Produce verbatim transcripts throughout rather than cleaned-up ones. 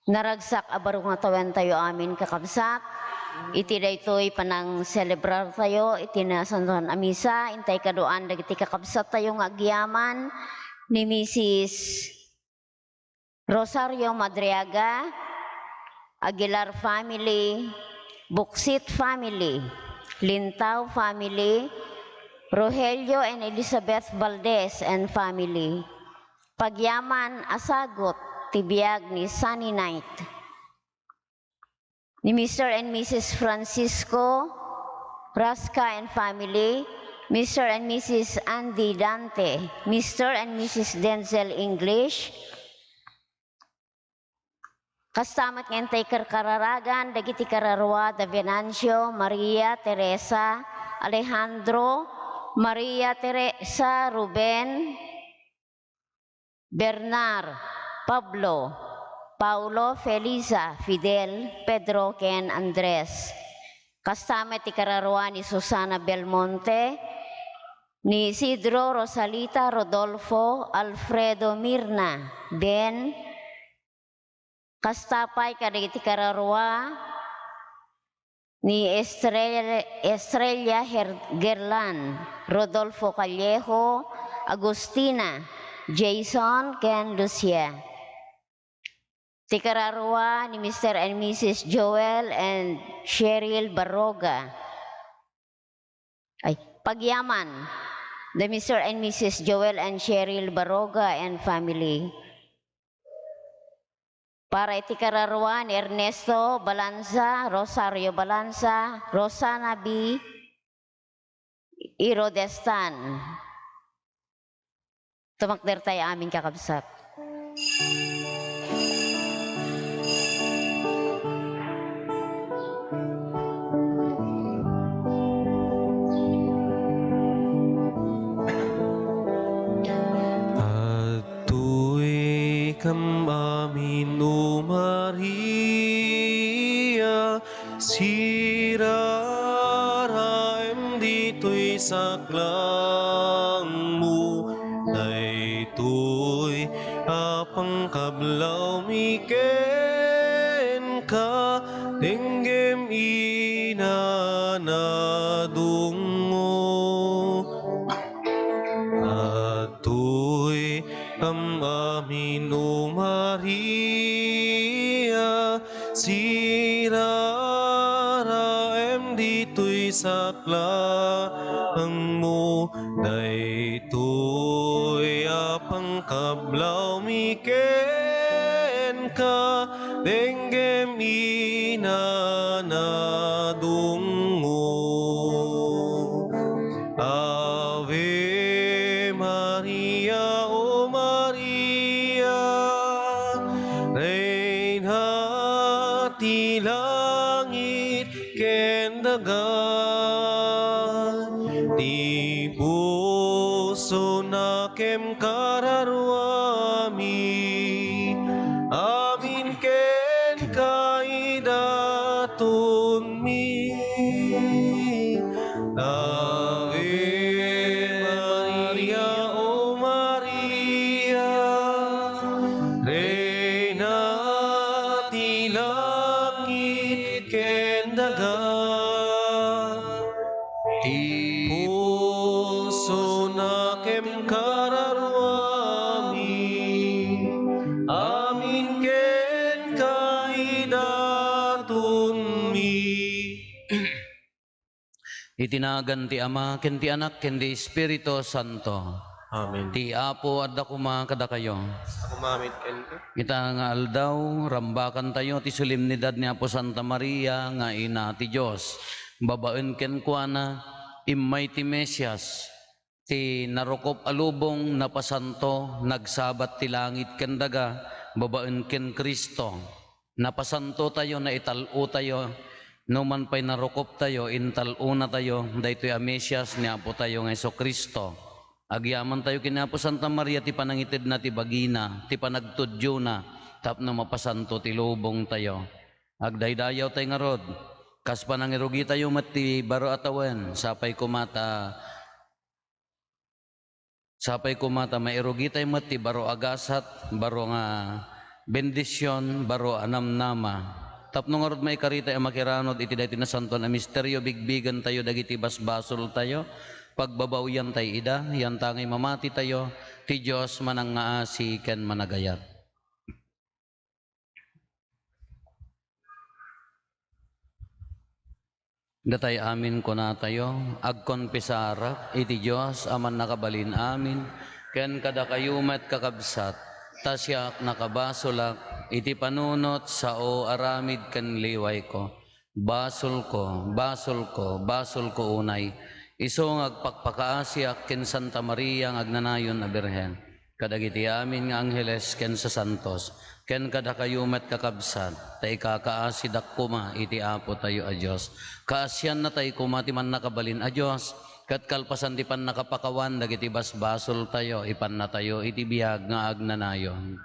Naragsak a baro nga tawen tayo amin, kakabsat. Iti daytoy panangselebrar tayo iti nasantoan a misa, intay kaduan dagiti kakabsat tayo nga agyaman ni Misis Rosario Madriaga, Aguilar family, Buksit family, Lintao family, Rogelio and Elizabeth Valdez and family. Pagyaman a sagut ti biag ni Sunny Night. Ni Mister and Missus Francisco Rasca and family, Mister and Missus Andy Dante, Mister and Missus Denzel English. Kasta met nga intay karkararagan dagiti kararua da Venancio, Maria, Teresa, Alejandro, Maria, Teresa, Ruben, Bernard, Pablo, Paulo, Felisa, Fidel, Pedro, ken Andres. Kasta met ti kararua ni Susana Belmonte, ni Isidro, Rosalita, Rodolfo, Alfredo, Mirna, Ben. Kasta pay kadagiti kararua ni Estrella, Estrella Her-, Gerlan, Rodolfo Callejo, Agustina, Jason, ken Lucia. Ti kararua ni Mister and Missus Joel and Cheryl Barroga. Ay, pagyaman, the Mister and Missus Joel and Cheryl Barroga and family. Para iti kararua ni Ernesto Balanza, Rosario Balanza, Rosana B. Irodestan. Tumakder tayo amin, kakabsat. Adtoy kam amin, O Maria, siraraem ditoy saklangmo, daytoy a pangkablawmi kenka, denggem inanadongmo. Adtoy kam amin, O Maria, siraraem ditoy saklangmo, daytoy a pangkablawmi kenka, denggem inanadongmo. Ave Maria, O Maria, Reyna ti langit ken daga. Ti pusona ken kararuami, amin kenka idatonmi. Ave Maria, O Maria, Reyna ti langit ken daga. Ti pusona ken kararuami, amin kenka idatonmi. Iti nagan ti Ama, ken ti Anak, ken ti Espiritu Santo. Amen. Ti Apo adda koma kadakayo. Adda koma met kenka. Ita nga aldaw, rambakantayo ti solemnidad ni Apo Santa Maria nga Ina ti Dios. Babaen kenkuana, immay ti Mesias, ti narukop a lubong, napasanto, nagsabat ti langit ken daga, babaen ken Cristo. Napasantotayo, naital-otayo, numan pay narukoptayo, intal-onatayo daytoy a Mesias ni Apotayo nga Jesu-Cristo. Agyamantayo ken ni Apo Santa Maria ti panangitedna ti bagina, ti panagtudiona, tapno mapasanto ti lubongtayo. Agdaydayawtayo ngarud, kas panangirugitayo met ti baro a tawen, sapay koma ta Sapay koma ta mairugitay met ti baro a gasat, baro nga Bendision, baro a namnama. Tapno ngarud maikaritayo a makiranod iti daytoy nasantoan a misterio, bigbigentayo dagiti basbasoltayo, pagbabawiantay ida, yantangay mamatitayo, ti Dios manangngaasi ken managayat. Datay amin kunatayo, agkonfesarak iti Dios a mannakabalin amin, ken kadakayo met, kakabsat, ta siak nakabasolak iti panunot, sao, aramid ken liwayko. Basolko, basolko, basolko unay. Isu nga agpakpakaasiak ken Santa Maria nga agnanayon a Birhen, kadagiti amin nga angheles ken sasantos, ken kadakayo met, kakabsat, ta ikakaasidak koma iti Apotayo a Dios. Kaasiannatay koma ti mannakabalin a Dios, ket kalpasan ti pannakapakawan dagiti basbasoltayo, ipannatayo iti biag nga agnanayon.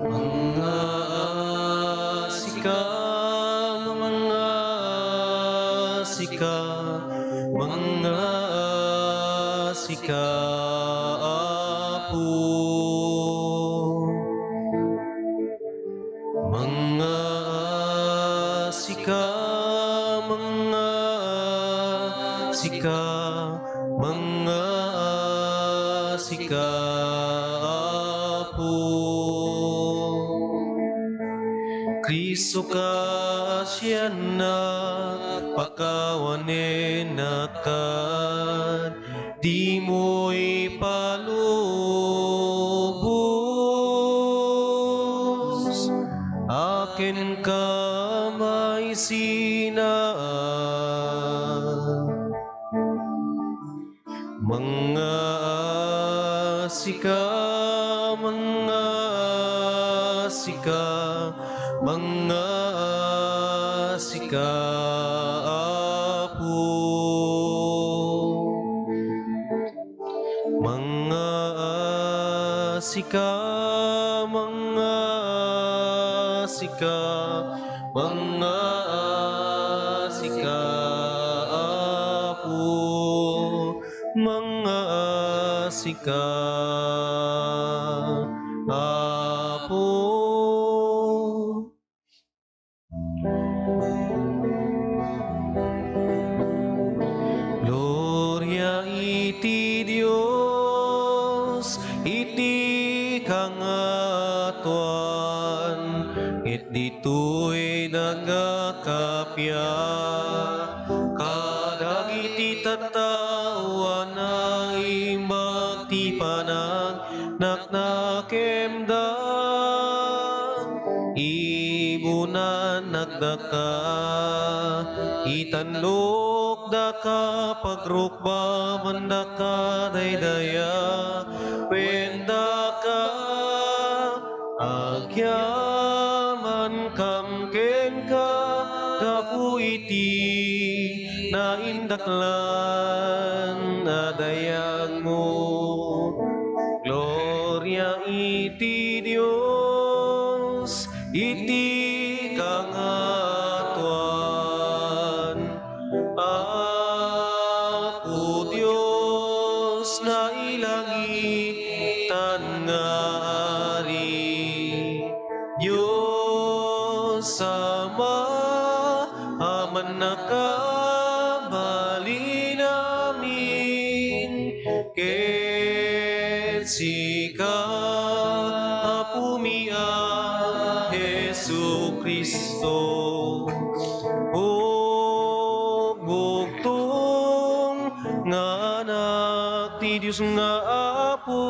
Mangngaasika, mangngaasika, mangngaasika, Apo. Mangngaasika, mangngaasika, mangngaasika, Apo. Cristo, kaasiannak, pakawanenak kad dimo ipalubos a kenka maisina. Mangngaasika, mangngaasika, mangngaasika, Apo. Mangngaasika, mangngaasika, mangngaasika, Apo, mangngaasika, Apo. Gloria iti Dios iti kangatoan, ket ditoy nagakappia kadagiti tattao a naimbag ti panag naknakemda. Ibunanak daka, itannokdaka, pagrukbabandaka, daydayawen daka, agyamankam kenka gapu iti naindaklan a dayagmo. Gloria iti Dios iti kangatoan. Apo Dios, nailangitan nga Ari, Dios Ama a mannakabalin amin, ket sika, Apomi a Jesu-Cristo, bugbugtong nga Anak ti Dios nga Apo,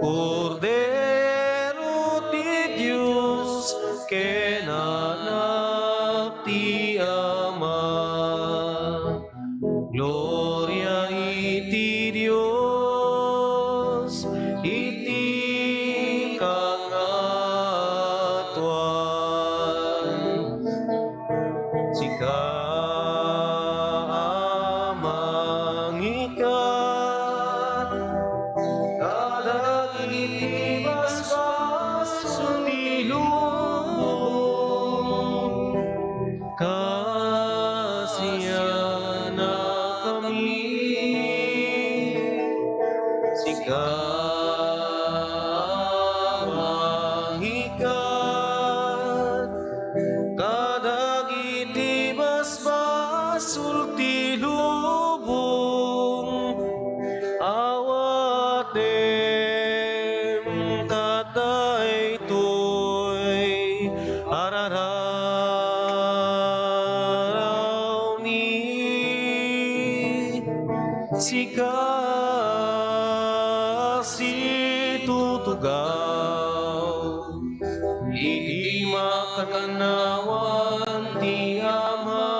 Kordero ti Dios, ken Anak ti Ama. Gloria iti Dios iti kangatoan. Sika a mangikat kadagiti Sika a mangikkat kadagiti basbasol ti lubong, awatem kat daytoy a rararawmi. Sika a situtugaw iti makannawan ti Ama,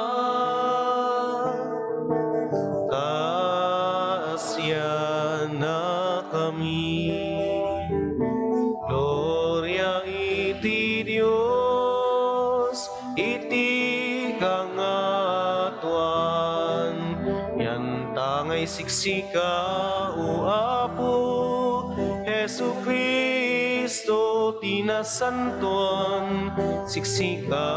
kaasiannakami. Gloria iti Dios iti kangatoan. Nianta nga isiksika, O Apo Jesu-Cristo, ti nasantoan. Siksika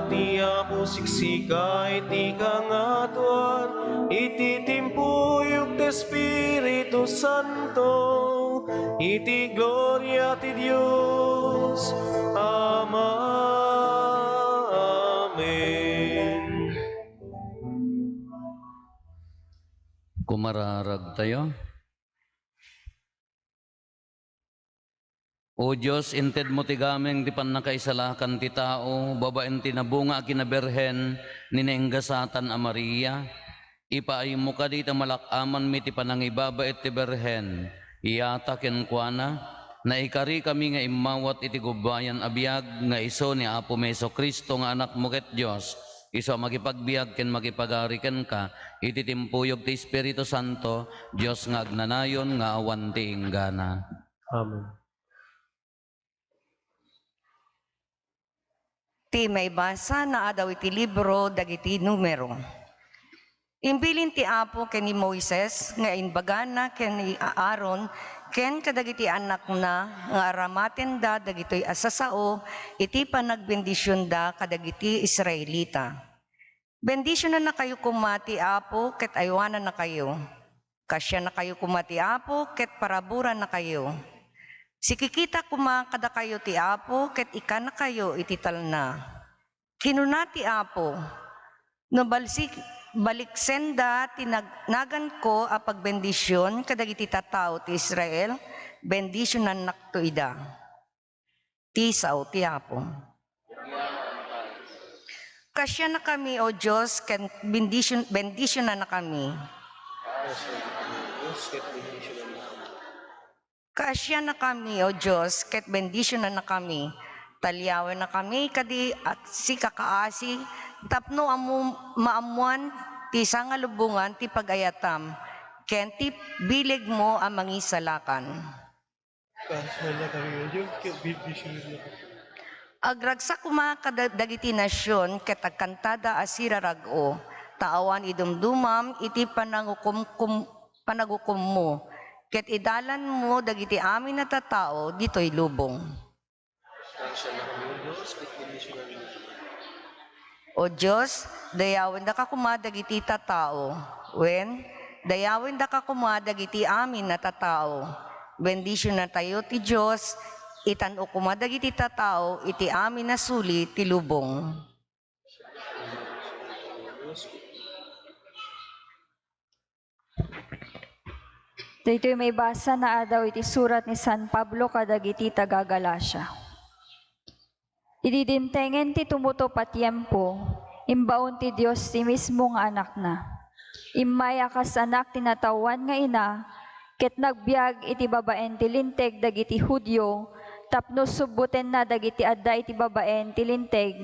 ti Apo, siksika iti kangatoan. Iti timpuyog ti Espiritu Santo, iti gloria ti Dios Ama. Amen. Kumararagtayo. O Dios, intedmo ti gameng ti pannakaisalakan ti tao babaen ti nabunga a kinabirhen ni nainggasatan a Maria. Ipaaymo kadi ta malak-amanmi ti panangibaba iti Birhen, iyata kenkuana, naikarikami nga immawat iti gubbayan a biag nga isu ni Apomi Jesu-Cristo nga Anakmo ket Dios, isu a makipagbiag ken makipagari kenka iti timpuyog ti Espiritu Santo, Dios nga agnanayon nga awan ti inggana. Amen. Ti maibasa naadaw iti libro dagiti Numero. Imbilin ti Apo ken ni Moises nga imbagana ken ni Aaron ken kadagiti annakna nga aramatenda dagitoy a sasao iti panagbendisionda kadagiti Israelita. Bendisionannakayo koma ti Apo ket aywanannakayo. Kaasiannakayo koma ti Apo ket paraburannakayo. Sikikita koma kadakayo ti Apo ket ikkannakayo iti talna. Kinuna ti Apo, "No balsik-, baliksenda ti nag-, naganko a pagbendision kadagiti tattao ti Israel, bendisionannakto ida." Ti sao ti Apo. Kaasiannakami, O Dios, ken bendision-, bendisionannakami. Kaasiannakami, O Dios, ket bendisionannakami. Taliawennakami kadi a sikakaasi tapno ammo-, maammoan ti sangalubongan ti pag-ayatam ken ti bilegmo a mangisalakan. Kaasiannakami, O Dios, ket bendisionannakami. Agragsak koma kada-, dagiti nasion ket agkantada a sirarag-o, ta awan idumdumam iti panangukomkom-, panagukommo, ket idalanmo dagiti amin a tattao ditoy lubong. Kaasiannakami, O Dios, ket bendisionannakami. O Dios, dayawendaka koma dagiti tattao, wen, dayawendaka koma dagiti amin a tattao. Bendisionatayo ti Dios, itan-o koma dagiti tattao iti amin a suli ti lubong. Daytoy maibasa naadaw iti surat ni San Pablo kadagiti taga-Galacia. Idi dimtengen ti tumutup a tiempo, imbaon ti Dios ti mismo nga Anakna. Immay a kas anak ti nataoan nga ina, ket nagbiag iti babaen ti Linteg dagiti Judio tapno subbotenna dagiti adda iti babaen ti Linteg,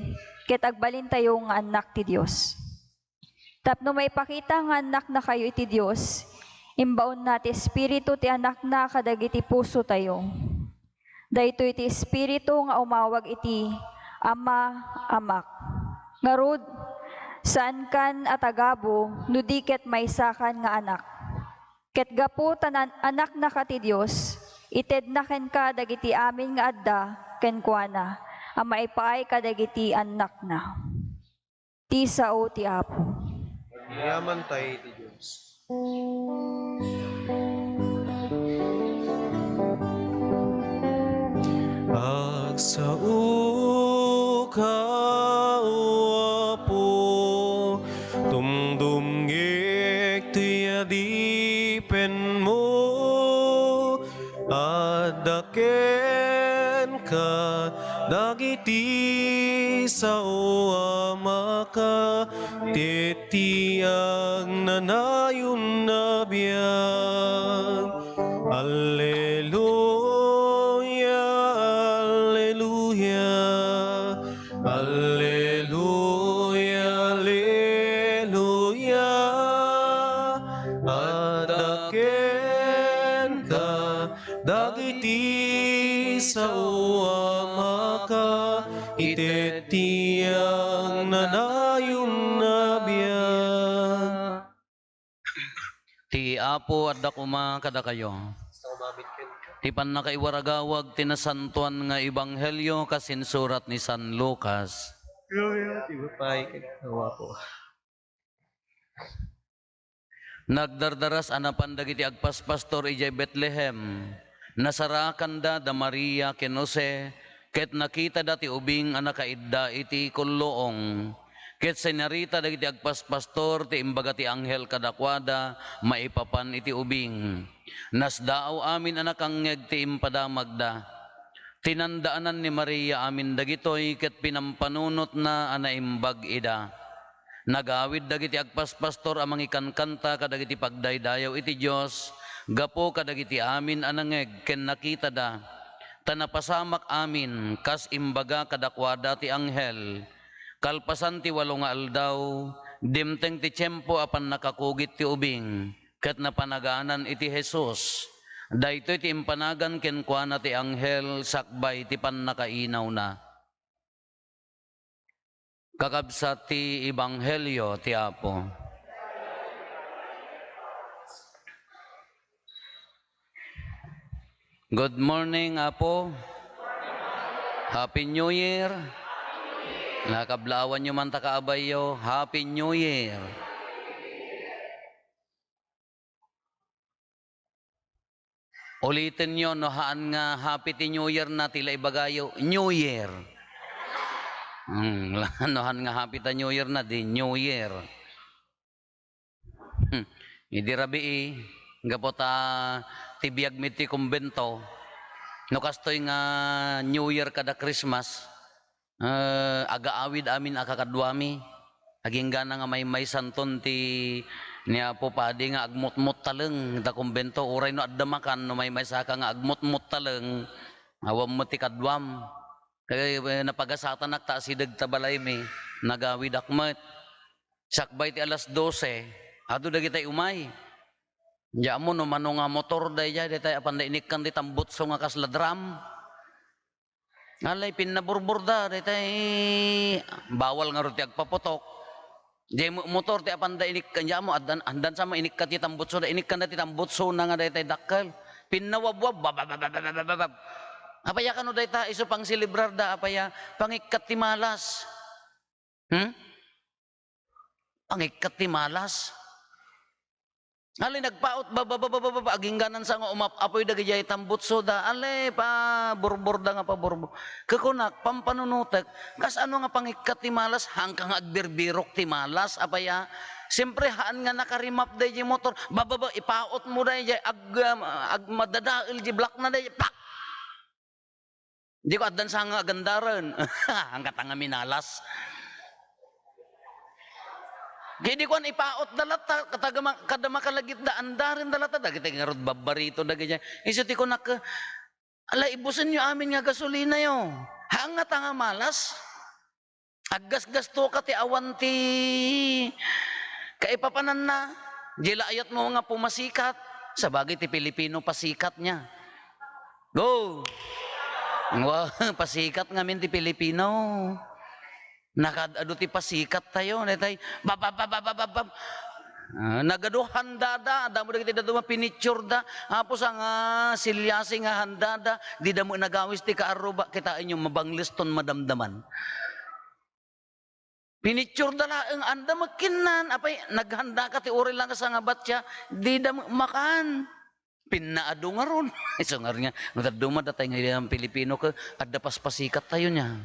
ket agbalintayo nga annak ti Dios. Tapno maipakita nga annaknakayo iti Dios, imbaonna ti Espiritu ti Anakna kadagiti pusotayo. Daytoy ti Espiritu nga umawag iti, "Ama, Amak." Ngarud, saankan a tagabu no di ket maysakan nga anak. Ket gapu ta nan-, anaknaka ti Dios, itedna kenka dagiti amin nga adda kenkuana a maipaay kadagiti annakna. Ti sao ti Apo. Agyamankay ti Dios. Saoka, O Apo, tumdumngek ti adipenmo. Adda kenka dagiti sao a makaititiang nanayon a biag. Alleluia, alleluia. Alleluia, alleluia. Adda kenka dagiti sao a makaititiang nanayon a biag. Ti Apo adda koma kadakayo. Ti pannakaiwaragawag ti nasantoan nga ebanghelio kas insurat ni San Lucas. Gloria ti Bapa, ken ti Anak, ken ti Espiritu Santo. Nagdardaras a napan dagiti agpaspastor idiay Betlehem. Nasarakanda da Maria ken Jose, ket nakitada ti ubing a nakaidda iti kulluong. Ket sinarita dagiti agpaspastor ti imbaga ti anghel kadakuada maipapan iti ubing. Nasdaaw amin a nakangngeg ti impadamagda. Tinandaanan ni Maria amin dagitoy ket pinampanunotna a naimbag ida. Nagawid dagiti agpaspastor a mangikankanta kadagiti pagdaydayaw iti Dios gapu kadagiti amin a nangngeg ken nakitada. Ta napasamak amin kas imbaga kadakuada ti anghel. Kalpasan ti walo nga aldaw, dimteng ti tiempo a pannakakugit ti ubing, ket napanaganan iti Jesus. Daytoy ti impanagan kenkuana ti anghel sakbay ti pannakainawna. Kakabsat ti ebanghelio ti Apo. Good morning, Apo. Happy New Year. Nakablaawanyo man ta kaabayyo. Happy New Year. Ulitenyo, no haan nga Happy ti New Year na, ti la ibagayo, New Year. Hmm, no haan nga Happy ta New Year na, di New Year. Hmm. Idi rabii, gapu ta ti biag mi ti kumbento, no kastoy nga New Year kada Christmas, eh, agaawid amin a kakaduami. Aginggana nga maymaysanton ti ni Apo Padi nga agmutmuttaleng ita kumbento, uray no adda makan, no maymaysaka nga agmutmuttaleng, awan met ti kaduam. Kay, eh, napagasatanak ta asideg ta balaymi, nagawidak met. Sakbay ti alas dose, adu dagitay umay. Diak ammo no mano nga motor daydiay, daytay apan da inikkan ti tambutso nga kasla drum. Alay, pinnaburburda, daytay, bawal ngarud ti agpaputok. Diay mo-, motor ti apan da inikkan, diak ammo, addan, addan sa mo inikkat ti tambutso, da inikkan da ti tambutso na nga daytay dakkel. Pinnawabwab, bababababababab. Apay a kano dayta, isu pang selebrar da, apay a, pangikkat ti malas. Hmm? Pangikkat ti malas. Alay, nagpaut, babababababa, agingganan sa nga umap-apoy dagidiay tambutso da. Alay, paburburda nga paburbur. Kakunak, pampanunotek, kas ano nga pangikkat ti malas, hangka nga agbirbirok ti malas, apay a. Siyempre, haan nga nakarimap daydiay motor, bababa, ipaut mo daydiay, ag-, um, ag-, madadael di black na daydiay, pak! Di ko addan sa nga agandaren. Hangkat nga minalas. Kaya di ko an ipaot da latta, kada ma-, kada makalagip da, andaren da latta, dagiti ngarud babbarito, dagiti. Isu ti kunak, ala, ibusenyo amin nga gasolinayo. Hangkat nga malas. Aggasgasto ka ti awan ti kaipapananna. Di laayat mo nga pumasikat. Sabagay ti Pilipino, pasikat niya. Go! Wa, pasikat ngamin ti Pilipino. Nakaad-adu ti pasikat tayo. Natay, babababababab. Ah, nagadu handada, adda mo dagiti dadduma, pinicture da. Apo sa nga silyasi nga handada, di da mo nagawis ti kaarruba, kitaenyo, mabangleston madamdaman. Pinicture da laeng, anda met kinnan, apay, naghanda ka ti uray lang sa nga batya, di da met makan. Pinnaadu ngarud. Isu ngarud nga, no dadduma datay nga Pilipino ket adda paspasikattayo nia.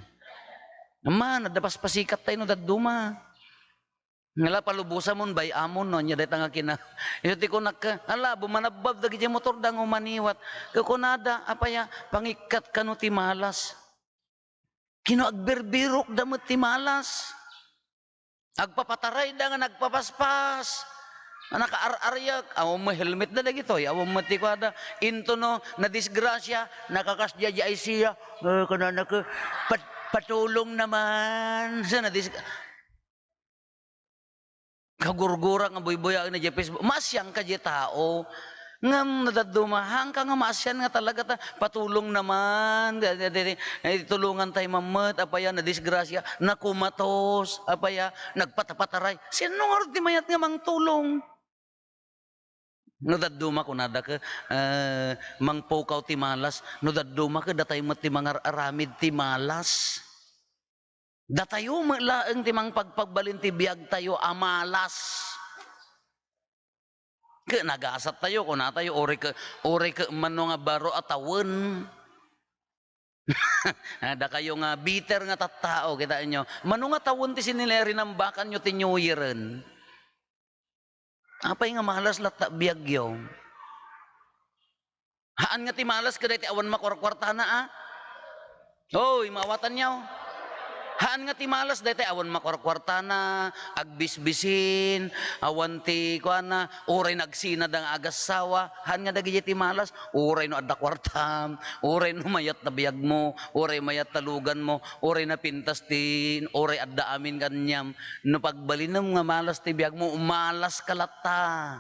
Amman, adda paspasikattayo no dadduma. Ngala palubosamon, bay-amon, no? Ania dayta nga kina-, isu ti kunak, ala, bumanabbab dagiti motor da nga umaniwat. Ket kunada, apay a, pangikkat kano ti malas. Kino agbirbirokda met ti malas. Agpapatarayda nga nagpapaspas. Nga nakaar-ariak. Awan met helmet da dagitoy. Awan met ti kuada. Into no, nadisgrasya, nakakasdiay siya. Eh, kunana ket, "Pat-, patulong naman." Sa nadis-, kagurgura nga buybuyaen na diay Facebook. Maasian ka diay tao. Ngem no dadduma, haanka nga maasian nga talaga ta, patulong naman. Di, di, di, di, eh, tulongan tayo mammet, apay a, nadisgrasya, nakumatos, apay a, nagpatapataray. Sino ngarud ti mayat nga mangtulong? No dadduma, kunada ket, eh, mangpukaw ti malas. No dadduma ket, datay met ti mangar-aramid ti malas. Datayo met laeng ti mangpagpagbalin ti biagtayo a malas. Ket nagasattayo, kunatayo, uray ket, uray ket mano nga baro a tawen. Ah, dakayo nga bitter nga tattao, kitaenyo. Mano nga tawen ti sinili-, rinambakanyo ti New Year-en? Apay nga malas latta biagyo? Haan nga ti malas kadaytoy awan makuarkuartana, a? Hoy, maawatanyo? Haan nga ti malas daytoy awan makuarkuartana, agbisbisin, awan ti kuana, uray nagsinada nga agassawa. Haan nga dagiti ti malas, uray no adda kuartam, uray no mayat ta biagmo, uray mayat ta luganmo, uray napintas ti, uray adda amin nga aniam. No pagbalinem nga malas ti biagmo, malas ka latta.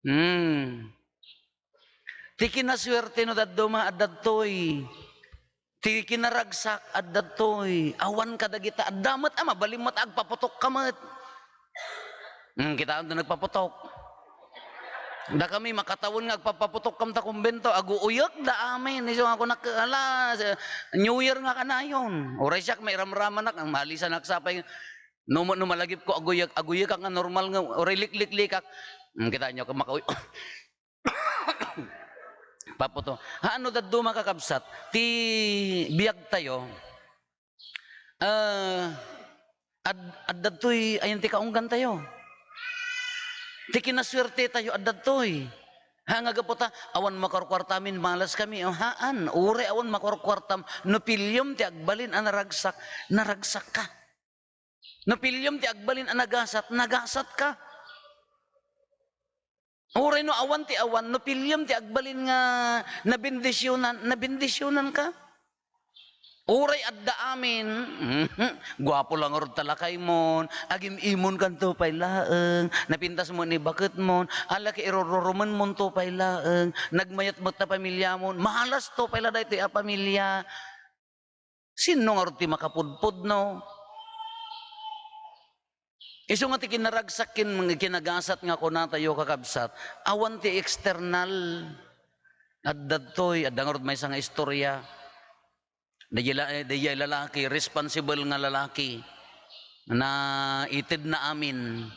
Hmm. Ti kinasuerte no dadduma, adda daytoy. Ti kinaragsak, adda daytoy. Awan kadagita, adda met a mabalin met agpaputok ka met. Hmm, kitaem ti nagpaputok. Dakami makatawen nga agpapaputok kam ta kumbento, aguuyek da amin. Isu nga kunak, ala, New Year nga kanayon. Uray siak, mairamramanak, ang malisanak sapay. No, no malagipko, aguyek, aguyekak nga normal nga, uray likliklikak. Hmm, kitaenyo, makauy-, paputo. Haan no dadduma, kakabsat, ti biagtayo, ah, ad-, adda daytoy ayan ti kaunggantayo. Ti kinasuertetayo, adda daytoy. Ha, nga gapu ta, awan makuarkuartamin, malas kami. O, haan, uray awan makuarkuartam, no piliem ti agbalin a naragsak, naragsakka. No piliem ti agbalin a nagasat, nagasatka. Uray no awan ti awan, no piliem ti agbalin nga nabendisionan, nabendisionanka. Uray adda amin, mhm, guapo la ngarud ta lakaymon, agim-imonkanto pay laeng, napintas mo ni baketmon, ala ket irururumenmonto pay laeng, nagmayat met ta pamiliamon, malasto pay la daytoy a pamilia. Sinno ngarud ti makapudpudno? Isu nga ti kinaragsak ken kinagasat nga kunatayo, kakabsat, awan ti external. Adda daytoy, adda ngarud maysa nga istorya. Daydiay la-, daydiay lalaki, responsible nga lalaki, naitedna amin.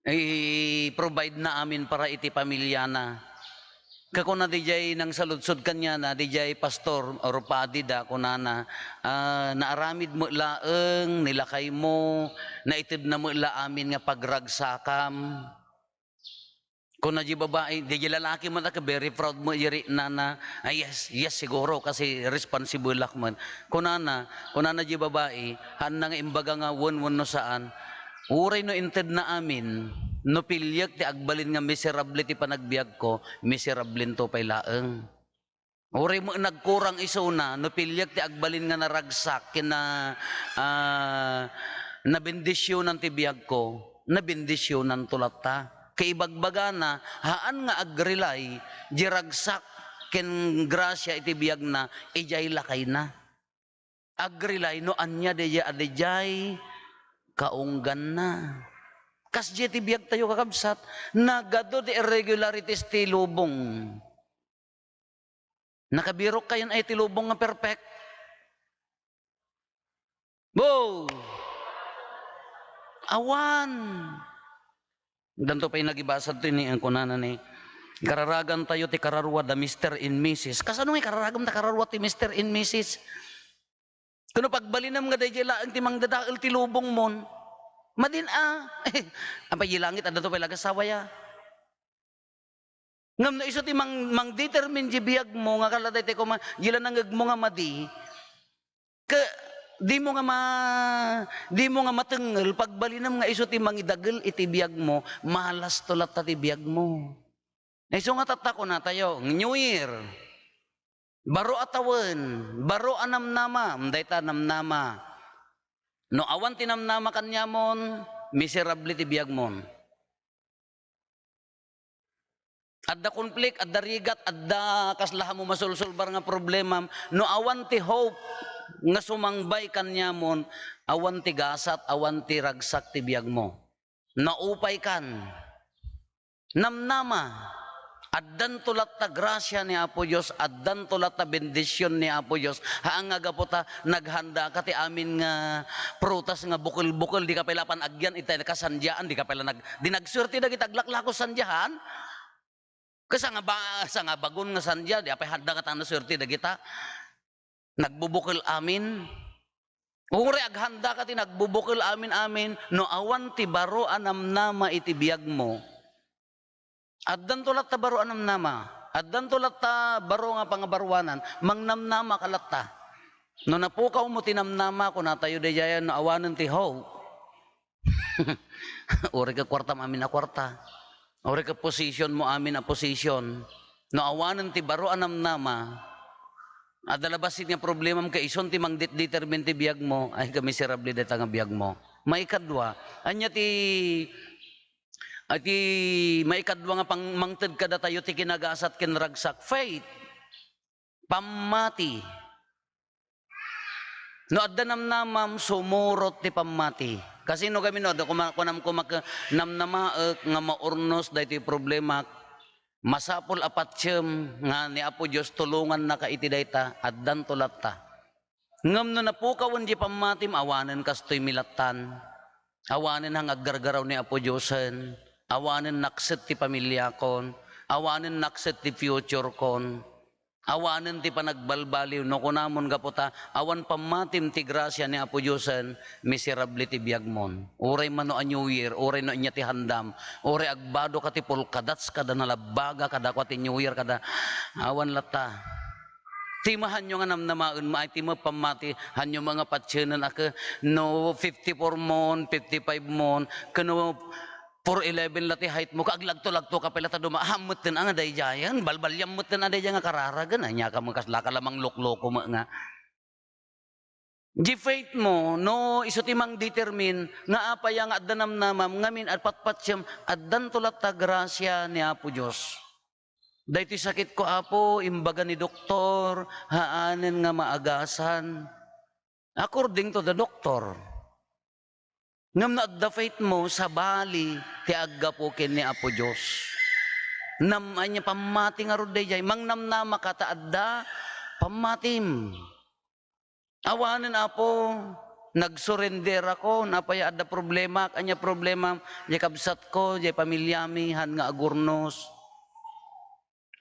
I-provide na amin para iti pamiliana. Kakuna didiay nangsaludsod kaniana, didiay pastor or padi da, kunana, "Ah, naaramid met laeng ni lakaymo, naitedna met la amin nga pagragsakam." Kuna di babai, didiay lalaki met a very proud met iti nana, "Ah, yes, yes, siguro, kasi responsible ak met." Kunana, kunana di babai, haanna nga imbaga nga wen wenno saan, Uray no intedna amin, no piliek ti agbalin nga miserable ti panagbiagko, miserablento pay laeng. Uray met nagkurang isuna, no piliek ti agbalin nga naragsak ken na, ah, nabendisionan ti biagko, nabendisionanto latta. Kaibagbagana, haan nga agrely, di ragsak ken grasia iti biagna, idiay lakayna. Agrely no ania daydiay a daydiay kaungganna. Kasdiay ti biagtayo, kakabsat, nagadu ti irregularities ti lubong. Nakabirok kayon ay ti lubong nga perfect? Bo! Awan. Danto pay nagibasad to ini, ang kunana ni, Kararagantayo ti kararua da Mister and Missus. Kasano nga kararagantayo kararua ti Mister and Missus? Kuno pagbalinem nga daydiay laeng ti mangdadael ti lubongmon. Madin a. Apay, di langit, adda to pay lagasawaya. Ngem no isu ti mang-, mangdetermine di biagmo, nga kala daytoy koma, di la nangegmo nga madi, ke-, dimo nga ma-, dimo nga matengngel, pagbalinem nga isu ti mangidagel iti biagmo, malasto latta ti biagmo. Isu nga tatta kunatayo, New Year. Baro a tawen, baro a namnama, dayta namnama. No awan ti namnama kaniamon, miserable ti biagmon. Adda konflik, adda rigat, adda kasla mo masulsulbar nga problemam. No awan ti hope nga sumangbay kaniamon, awan ti gasat, awan ti ragsak ti biagmo. Naupay kan. Namnama. Addanto latta grasia ni Apo Dios, addanto latta bendision ni Apo Dios. Haan nga gapu ta naghanda ka ti amin nga prutas nga bukel-bukel, di ka pay la pan agyan, itay ka sandiaan, di ka pay la nag-, di nagsuerte dagiti aglaklako sandiaan. Kasa nga ba-, sa nga bagun nga sandia, di apay handa nga tang nasuerte dagita. Nagbubukel amin. Uray aghanda ka ti nagbubukel amin-amin, no awan ti baro a namnama iti biagmo, addanto latta baro a namnama, addanto latta baro nga pangabaruanan, mangnamnama ka latta. No napukawmo ti namnama, kunatayo daydiayan, no awanen ti hope. Uray ket kuartam amin a kuarta. Uray ket position mo amin a position. No awanen ti baro a namnama, adda la bassit nga problemam ket isun ti mangdetdetermine ti biagmo, ay, ka miserable dayta nga biagmo. Maikadua, ania ti, iti maikadua nga pang-, mangted kadatayo ti kinagasat ken ragsak? Faith. Pammati. No adda namnamam, sumurot ti pammati. Kasino gamin no adda kuma-, kunam koma ket namnamaek nga maurnos daytoy problemak, masapul a patiem nga ni Apo Dios tulongannaka iti dayta, addanto latta. Ngem no napukawen ti pammatim, awanen kastoy milattan. Awanen nga aggargaraw ni Apo Diosen. Awanen nakset ti pamiliakon. Awanen nakset ti future kon. Awanen ti panagbalbaliw. No kunamon gapu ta awan pammatim ti grasia ni Apo Diosen, miserable ti biagmon. Uray mano a New Year, uray no ania ti handam, uray agbado ka ti polka dots kada nalabbaga, kada kua ti New Year, kada awan latta. Ti mahanyo nga namnamaen, maay ti mapammati, hanyo nga patienen a ke, no fifty-four mon, fifty-five mon, ken no four eleven la ti height mo, ka aglagto-lagto ka pay la ta duma-, ahametten a nga daydiayen, balbaliammetten a daydiay nga kararagen, ania ka met kasla ka la manglokloko met nga. Di faith mo, no isu ti mangdetermine nga apay nga adda namnamam, ngamin a patpatiem, addanto latta grasia ni Apo Dios. Daytoy sakitko, Apo, imbaga ni doktor, haanen nga maagasan. According to the doctor. Ngem no adda faith mo, sabali ti aggapu ken ni Apo Dios. Nam-, ania pammati ngarud daydiay, mangnamnama ka ta adda pammatim. Awanen, Apo, nagsurrender ako, napay adda problema, ania problema, diay kabsatko, diay pamiliami, han nga agurnos.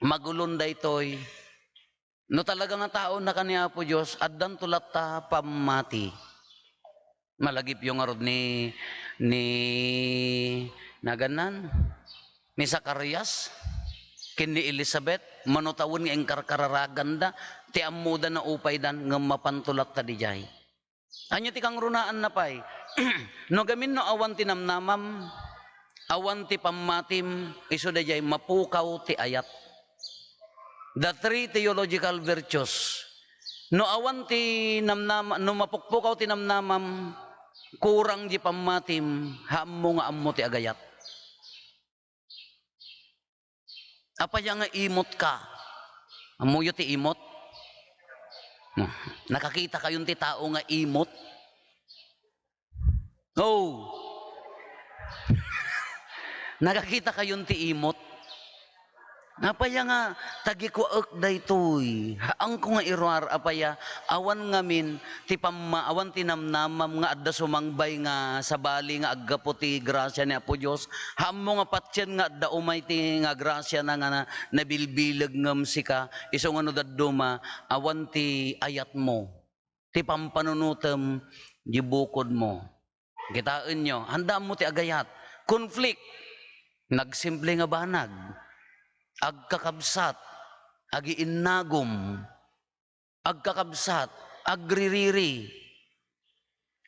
Magulon daytoy. No talaga nga tao na ka ni Apo Dios, addanto latta pammati. Malagipyo ngarud ni, ni, nagannan, ni Zacarias ken ni Elizabeth, mano tawen nga inkarkararaganda, ti ammoda naupaydan, ngem mapanto latta didiay. Ania ti kangrunaanna pay? No gamin no awan ti namnamam, awan ti pammatim, isu daydiay mapukaw ti ayat. The three theological virtues. No awan ti namnama-, no mapukpukaw ti namnamam, kurang ti pammatim, ammo nga ammo ti agayat. Apay nga imot ka? Ammoyo ti imot? Hmm. Nakakita kayon ti tao nga imot? Oh. Nakakita kayon ti imot? Apay a nga tagikuaek daytoy? Haanko nga iruar, apay a awan ngamin ti pamma-, awan ti namnamam nga adda sumangbay nga sabali nga aggapu ti grasia ni Apo Dios? Haanmo nga patien nga adda umay ti nga grasiana nga na-, nabilbileg ngem sika, isu nga no dadduma, awan ti ayatmo, ti pampanunotem, di bukodmo. Kitaenyo, haanmo ti agayat. Conflict. Nagsimple nga banag. Agkakabsat. Agiinnagom. Agkakabsat. Agririri.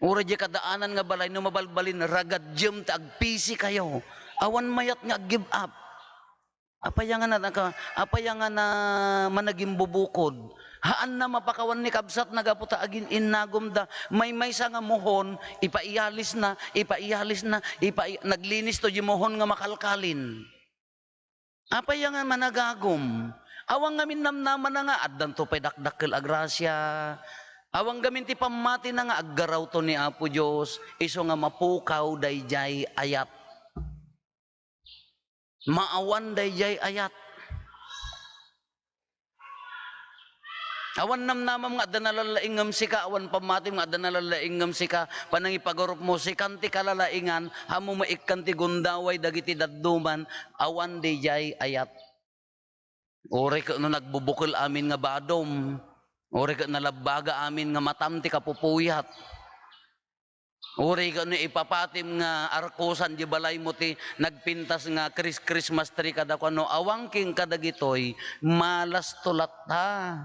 Uray diay kadaanan nga balay, no mabalbalin, ragadiem ta agpisi kayo. Awan mayat nga ag-give up. Apay a nga na-, naka-, apay a nga na-, managimbubukod? Haanna mapakawan ni kabsatna gapu ta agin-innagomda. Maymaysa nga mohon, ipaiyalisna, ipaiyalisna, ipai-, naglinis to di mohon nga makalkalin. Apay a nga managagum? Awan ngamin namnamana nga addanto pay dakdakkel a grasia. Awan ngamin ti pammatina nga aggarawto ni Apo Dios, isu nga mapukaw daydiay ayat. Maawan daydiay ayat. Awan namnamam nga adda nalalaingngem sika, awan pammatim nga adda nalalaingngem sika, panangipagarupmo, sikan ti kalalaingan, haanmo maikkan ti gundaway dagiti dadduman, awan daydiay ayat. Uray ket no nagbubukel amin nga badom, uray ket nalabbaga amin nga matam ti kapupuyat. Uray ket no ipapatim nga arkusan di balaymo ti nagpintas nga Chris-, Christmas tree kadakuada, no awan kenka dagitoy, malasto latta.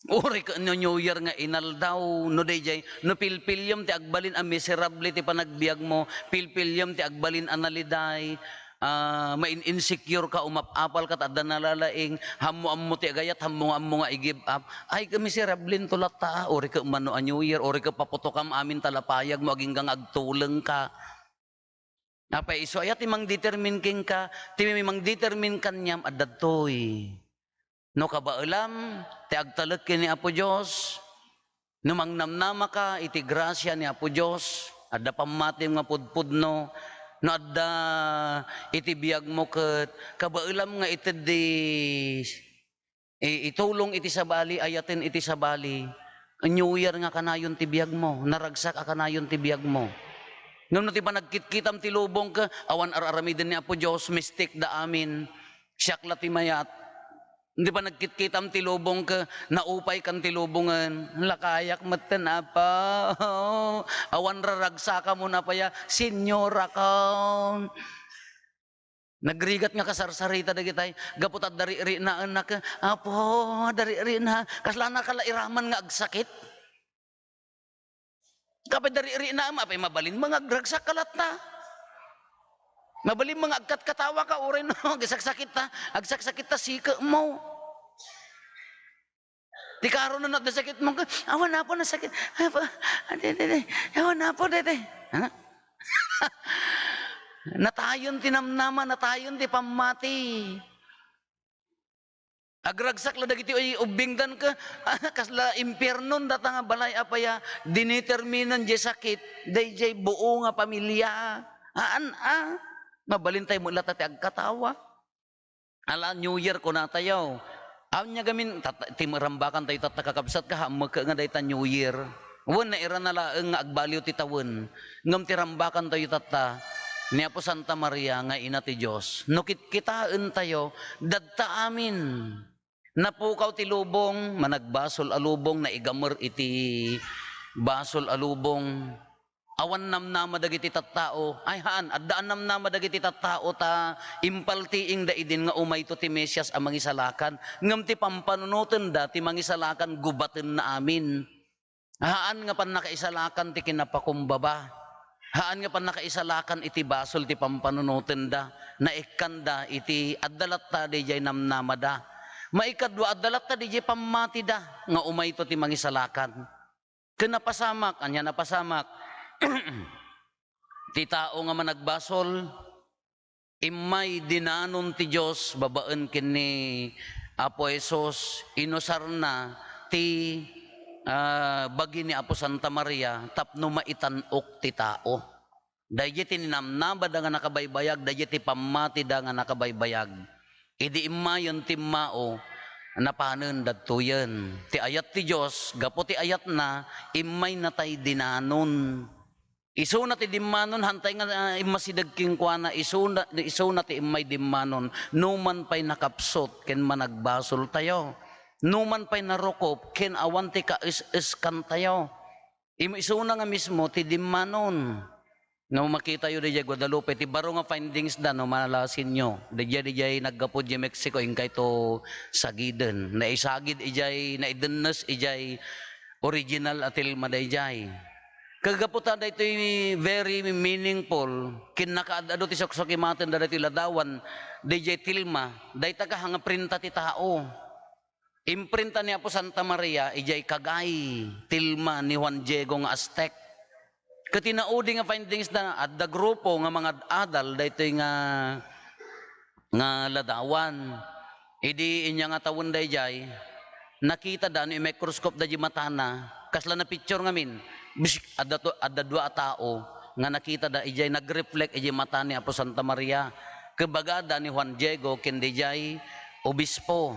Uray ket no New Year nga inaldaw, no daydiay, no pilpiliam ti agbalin a miserable ti panagbiagmo, pilpiliam ti agbalin a naliday, ah, main-insecure ka, umap-apal ka ta adda nalalaing, haanmo ammo ti agayat, haanmo nga ammo nga i-give up. Ay, ka miserable to latta, ah. Uray ket mano a New Year, uray ket paputokam amin ta lapayagmo, agingga nga agtuleng ka. Apay isu aya ti mangdetermine kenka, ti mangdetermine kaniam, adda daytoy. No kabaelam ti agtalek ken ni Apo Dios, no mangnamnamaka iti grasia ni Apo Dios, adda pammatim nga pudpudno, no adda iti biagmo ket kabaelam nga iteddi i-, itulong iti sabali, ayaten iti sabali, New Year nga kanayon ti biagmo, naragsak a kanayon ti biagmo. Ngem no ti panagkitkitam ti lubong ket awan ar-aramiden ni Apo Dios, mistik da amin, siak la ti mayat. Di ba nagkitkitam ti lubong ket naupay kan ti lubongen? Lakayak metten, Apo. Awan raragsakam, una pay a, senyora ka. Nagrigat nga kasarsarita dagitay, gapu ta adda riknaenna ket, Apo, adda rikna. Kasla naka la iraman nga agsakit? Kapay dariknaem, apay mabalin nga agragsak ka latta. Mabalin nga agkatkatawa ka, uray no, agsaksakitta, agsaksakitta, sikemmo. Ti karon no adda sakitmo, awan Apo nasakit. Apo, adi, adi, adi. Awan Apo, dede. Ha? Natayon ti namnama, natayon ti pammati. Agragsak la dagiti ubbingdan ket, ah, kasla impiernon data nga balay, apay a dineterminan diay sakit, daydiay buo nga pamilia. Haan, a, mabalin tayo met latta ti agkatawa. Ala, New Year, kunatayo. Ania gamin, tat-, ti rambakan tayo tatta, kakabsat, kahammek nga dayta New Year. Wen, nairana laeng nga agbaliw ti tawen. Ngem ti rambakan tayo tatta, ni Apo Santa Maria nga ina ti Dios. No kitkitaen tayo, dadta amin. Napukaw ti lubong, managbasol a lubong, naigamer iti basol a lubong. Awan namnama dagiti tattao. Ay, haan, adda a namnama dagiti tattao ta impaltiingda idin nga umayto ti Mesias a Mangisalakan. Ngem ti pampanunotenda ti Mangisalakan, gubatenna amin. Haan nga pannakaisalakan ti kinapakumbaba. Haan nga pannakaisalakan iti basol ti pampanunotenda. Naikkanda iti adda latta diay namnamada. Maikadua, adda latta diay pammatida nga umayto ti Mangisalakan. Ken napasamak, ania napasamak? Ti tao nga managbasol, immay dinanon ti Dios babaen ken ni Apo Jesus, inusarna ti, ah, bagi ni Apo Santa Maria tapno maitan-ok ti tao. Daydiay ti ninamnamada nga nakabaybayag, daydiay ti pammatida nga nakabaybayag. Idi immayen timmao, napanen dadtoyen. Ti ayat ti Dios, gapu ti ayatna, immaynatay dinanon. Isuna ti dimmanon, hantay nga, ah, immasideg kenkuana, isuna, isuna ti immay dimmanon. Numan pay nakapsut ken managbasoltayo. Numan pay narukop ken awan ti kaes-eskantayo. Im-, isuna nga mismo ti dimmanon. No makitayo didiay Guadalupe, ti baro nga findings da, no, malasinyo. Didiay, didiay naggapu didiay Mexico, inkay to sagiden. Naisagid idiay, naidennes idiay original a tilma daydiay. Kaggapu ta daytoy very meaningful, ken nakaad-adu ti suksukimaten da daytoy ladawan, didiay tilma, dayta ka nga printa ti tao. Imprinta ni Apo Santa Maria idiay kagay, tilma ni Juan Diego nga Aztec. Ket ti naudi nga findings da, adda grupo nga mangad-adal daytoy nga, nga ladawan. Idi inya nga tawen daydiay, nakitada no i-microscope da di matana, kasla na-picture ngamin, bsik, adda to, adda dua a tao nga nakitada idiay nag-reflect idiay mata ni Apo Santa Maria. Kebagada ni Juan Diego ken didiay obispo.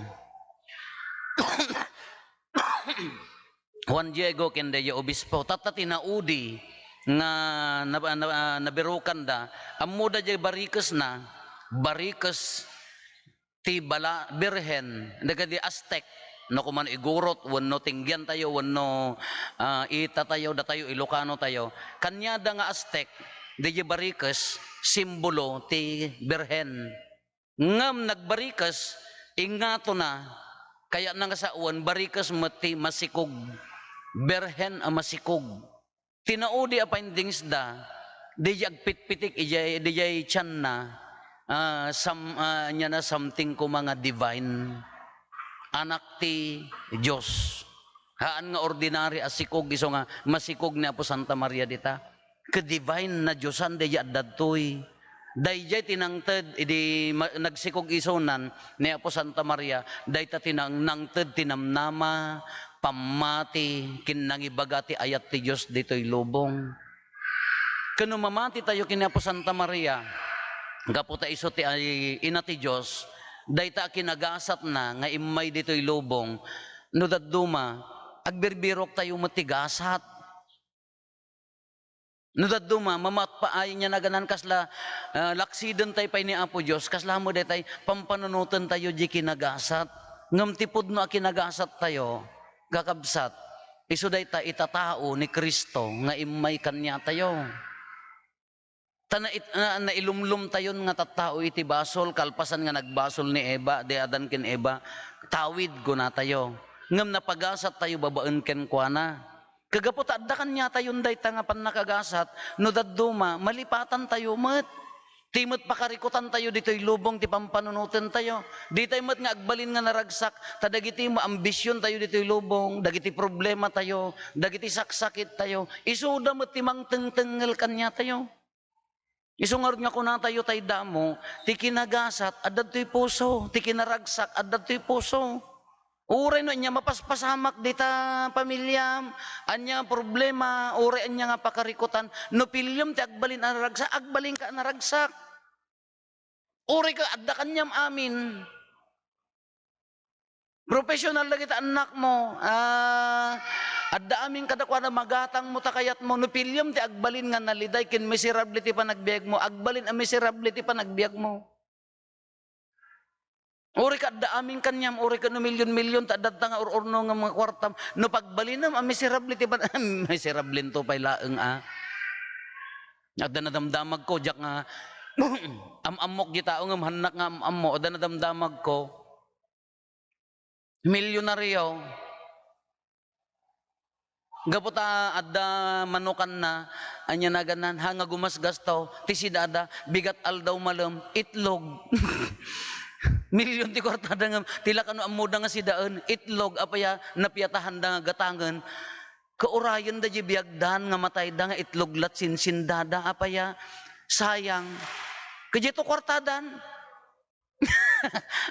Juan Diego ken daydiay obispo, tatta ti naudi nga na, na, nabirukan da, ammo da diay barikesna, barikes ti bala-, birhen, dagiti Aztec, no, kumano igurot, wenno tinggiantayo, wenno, ah, itatayo, datayo, Ilocano tayo. Kaniada nga Aztec, daydiay barikes, simbolo ti birhen. Ngem nagbarikes, ingatona, kayatna nga sawen, barikes met ti masikog. Birhen a masikog. Ti naudi a findings da, didiay agpitpitik, idiay, didiay tianna, ah, sam-, ah, ania na, something koma nga divine. Anak ti Dios. Haan nga ordinary a sikog, isu nga masikog ni Apo Santa Maria dita. Ket divine, nadiosan daydiay adda daytoy. Daydiay ti nangted idi ma-, nagsikog isunan ni Apo Santa Maria, dayta ti nang-, nangted ti namnama, pammati, ken nangibaga ti ayat ti Dios ditoy lubong. Ken no mamati tayo ken ni Apo Santa Maria, gapu ta isu ti ay-, ina ti Dios, dayta a kinagasatna nga immay ditoy lubong, no dadduma, agbirbirok tayo met ti gasat. No dadduma, mamatpaay niya naganan kasla, ah, laksiden tay pay ni Apo Dios, kasla mo daytay pampanunoten tayo di kinagasat. Ngem ti pudno a kinagasat tayo, kakabsat, isu dayta itatao ni Cristo nga immay kaniatayo. Ta nait-, na-, nailumlom tayon nga tattao iti basol, kalpasan nga nagbasol ni Eva, di Adan ken Eva, tawid kunatayo. Ngem napagasat tayo babaen kenkuana. Kagapu ta adda kaniatayon dayta nga pannakagasat, no dadduma, malipatan tayo met. Ti met pakarikutan tayo ditoy lubong ti pampanunoten tayo. Di tayo met nga agbalin nga naragsak, ta dagiti maambision tayo ditoy lubong, dagiti problema tayo, dagiti saksakit tayo, isuda met ti mangtengtengngel kaniatayo. Isu ngarud nga kunatayo tay damo, ti kinagasat, adda ditoy puso, ti kinaragsak, adda ditoy puso. Uray no ania mapaspasamak dita pamiliam, ania problema, uray ania nga pakarikutan, no piliam ti agbalin a naragsak, agbalinka a naragsak. Uray ka, adda kaniam amin. Professional dagiti annakmo, ah, adda amin kadakuada, magatangmo ta kayatmo, no piliam ti agbalin nga naliday ken miserable ti panagbiagmo, agbalin a miserable ti panagbiagmo. Uray ka adda amin kaniam, uray ka no milyon-milyon, ta adda nga ur-urno nga mga kwartam. No pagbalinam a miserable ti pan-, miserable to pay laeng a. Adda nadamdamagko, diak nga, am-ammok di tao ngem hannak nga am-ammo, adda nadamdamagko. Milyonaryo. Gapu ta adda manukanna, ania naganan, ha, nga gumasgastaw, ti sidada, bigat aldaw malem, itlog. Milyon ti kuartada ngem, ti la kano ammoda nga sidaen, itlog, apaya, napiatahanda nga gatangen. Kaurayenda di biagdan nga matayda nga itlog lat sinsindada, apaya, sayang. Kadi to kuartadan.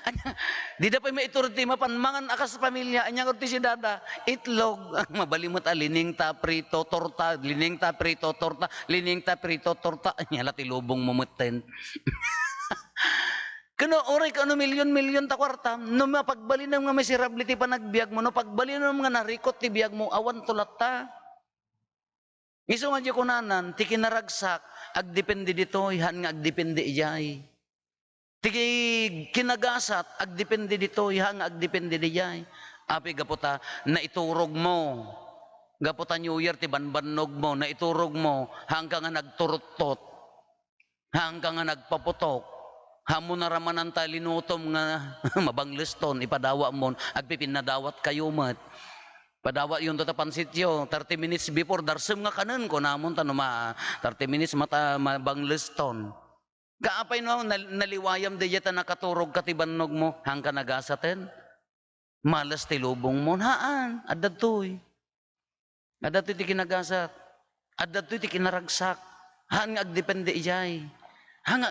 Ania, dida pay maiturod ti mapan mangan a kas pamilya. Ania ngarud ti siudada? Itlog. Mabalin met a linengta, prito, torta, linengta, prito, torta, linengta, prito, torta. Ania la ti lubongmo metten. Ken no, uray ka no milyon-milyon ta kuarta, no mapagbalinem nga miserable ti panagbiagmo, no pagbalinem nga narikot ti biagmo, awanto latta. Isu nga di kunanan, ti kinaragsak, agdepende ditoy, haan nga agdepende idiay. Ti kinagasat, agdepende ditoy, haan nga agdepende idiay. Apay gapu ta naiturogmo. Gapu ta New Year ti banbannogmo, naiturogmo, haanka nga nagturuttot. Haanka nga nagpaputok. Haanmo naramanan ta linutom nga mabangleston, ipadawamon, agpipinnadawatkayo met. Padawayonto ta pansityo, thirty minutes before, darsem nga kanen, kunamon ta no ma-, thirty minutes mata, mabangleston. Kaapay no, nal-, naliwayam daydiay ta nakaturogka ti bannogmo, haanka nagasaten? Malas ti lubongmo? Haan, adda toy. Adda toy ti kinagasat. Adda toy ti kinaragsak. Haan nga agdepende idiay. Haan nga,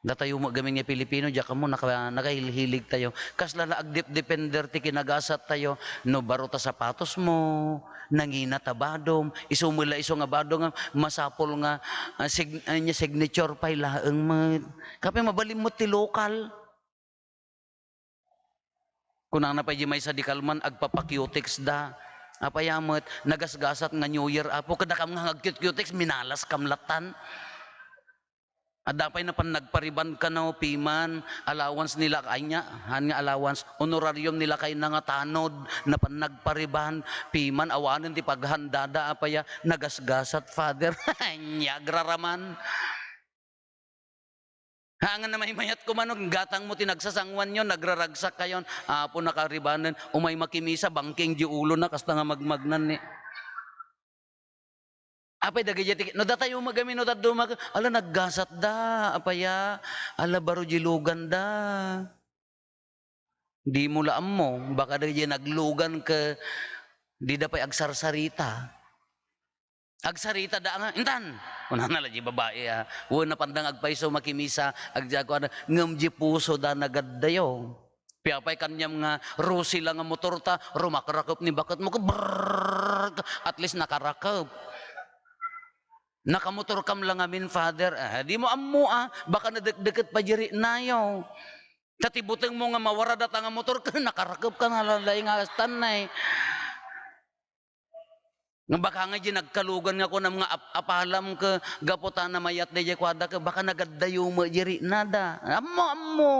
datayo met gamin nga Pilipino, diak ammo naka-, nakahilhilig tayo. Kasla la agdep-depender ti kinagasat tayo. No baro ta sapatos mo, nangina ta badom, isu met la isu nga badom nga masapul nga, ah, sig-, ah, nia signature pay laeng met. Kaapay mabalin met ti lokal. Kunana pay di maysa di kalman, agpapa-cutex da. Apay a met, nagasgasat nga New Year, Apo, kadakam nga agcute-cutex, minalaskam lattan. Adda pay napan nagpa-rebond kano, piman, allowance nila, ania, haan nga allowance, honorarium nila kayna nga tanod, napan nagpa-rebond, piman, awanen ti paghandada, apay a, nagasgasat, Father. Ania, agraraman. Haan nga namaymayat koma no gatangmo ti nagsasanguanyo, nagraragsak kayon, Apo, naka-rebond, umay makimisa, bangking di ulona, kasta nga magmagnan ni. Apay dagiti ti, no datayo met gamin no dadduma, ala, naggasat da, apay a, ala, baro di lugan da. Dimo la ammo, baka dagiti naglugan ket dida pay agsarsarita. Agsarita da nga, "Intan!" Kunana la di babai, a, wen, napanda nga agpayso, makimisa, agdiag kuana, ngem di puso da nagaddayo. Piapay kaniam nga Rusi la nga motor ta, rumakrakep ni baketmo, brrrr, at least nakarakep. Nakamotorkam la ngamin, Father. Ah, dimo ammo, a, baka nadekdeket pay di riknayo. Ta ti butengmo nga mawara data nga motor, nakarakep ka na, lalay nga astanay. Nga baka nga di nagkalugan nga kunam nga ap-, apalam ket gapu ta namayat daydiay kuada ket baka nagaddayo met di riknada. Ammo, ammo.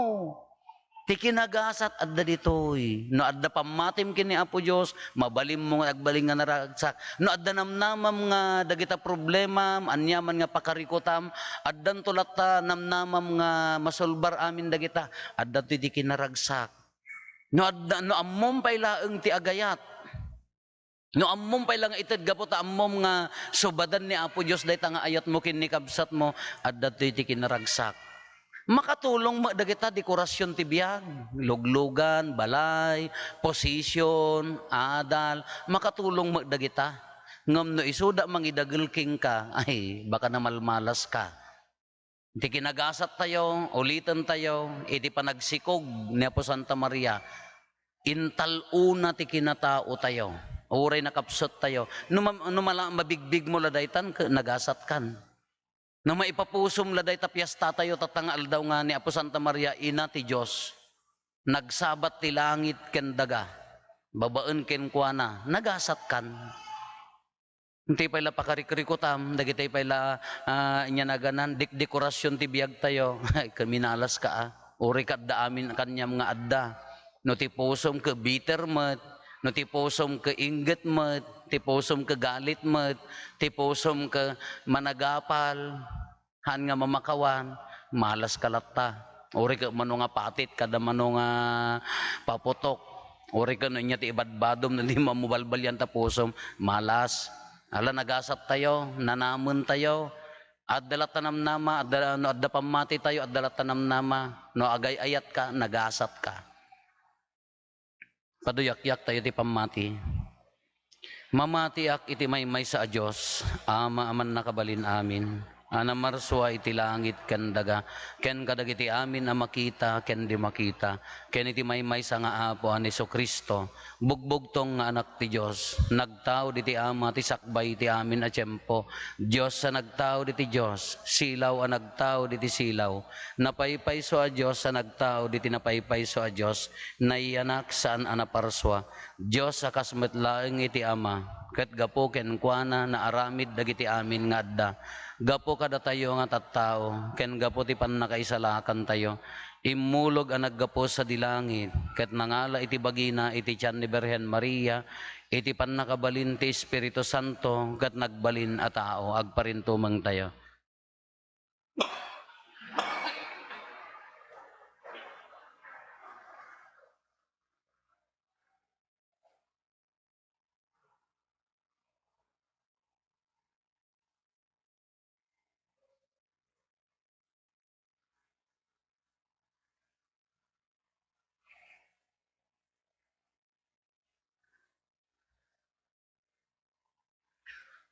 Ti kinagasat adda ditoy. No adda pammatim ken ni Apo Dios, mabalinmo nga agbalin nga naragsak. No adda namnamam nga dagita problemam, aniaman nga pakarikutam, addanto latta namnamam nga masolbar amin dagita. Adda toy di kinaragsak. No adda, no ammom pay laeng ti agayat. No ammom pay la nga ited gapu ta ammom nga subadan ni Apo Dios dayta nga ayatmo ken ni kabsatmo, adda toy ti kinaragsak. Makatulong met dagita, dekorasyon ti biag, luglugan, balay, position, adal, makatulong met dagita. Ngem no isuda mangidagel kenka, ay, baka namalmalaska. Ti kinagasattayo, ulitentayo, iti panagsikog ni Apo Santa Maria, intal-ona ti kinataotayo, uray nakapsettayo. No ma-, no mala-, mabigbigmo la daytan, ke-, nagasatkan. No maipapusom la dayta piestatayo, tatta nga aldaw nga ni Apo Santa Maria, Ina ti Dios, nagsabat ti langit ken daga, babaen kenkuana, nagasatkan. Ti pay la pakarikrikutam, dagiti pay la, ah, ania naganan, dek-, dekorasyon ti biagtayo. Ay, kriminalaska, a. Uray ket adda amin kaniam nga adda. No ti pusom ket bitter met, no ti pusom ket inggit met, ti pusom ket galit met, ti pusom ket managapal. Haan nga mamakawan, malaska latta. Uray ket mano nga patit kada mano nga paputok. Uray ket no ania ti ibadbadom, no di mamubalbalian ta pusom, malas. Ala, nagasattayo, nanamentayo. Adda latta namnama, adda, no adda pammatitayo, adda latta namnama. No agay-ayatka, nagasatka. Paduyakyak tayo ti pammati. Mamatiak iti maymaysa a Dios, Ama a mannakabalin amin. a namarsua iti langit ken daga, ken kadagiti amin a makita ken di makita, ken iti maymaysa nga Apo a ni Jesu-Cristo, bugbugtong nga Anak ti Dios, nagtaud iti Ama ti sakbay iti amin a tiempo, Dios a nagtaud iti Dios, silaw a nagtaud iti silaw, napaypayso a Dios a nagtaud iti napaypayso a Dios, nayanak saan a naparsua, Dios a kas met laeng iti Ama, ket gapu kenkuana naaramid dagiti amin nga adda. Gapu kadatayo nga tattao, ken gapu ti pannakaisalakantayo, immulog a naggapu sadi langit, ket nangala iti bagina iti tian ni Birhen Maria, iti pannakabalin ti Espiritu Santo, ket nagbalin a tao. Agparintumengtayo.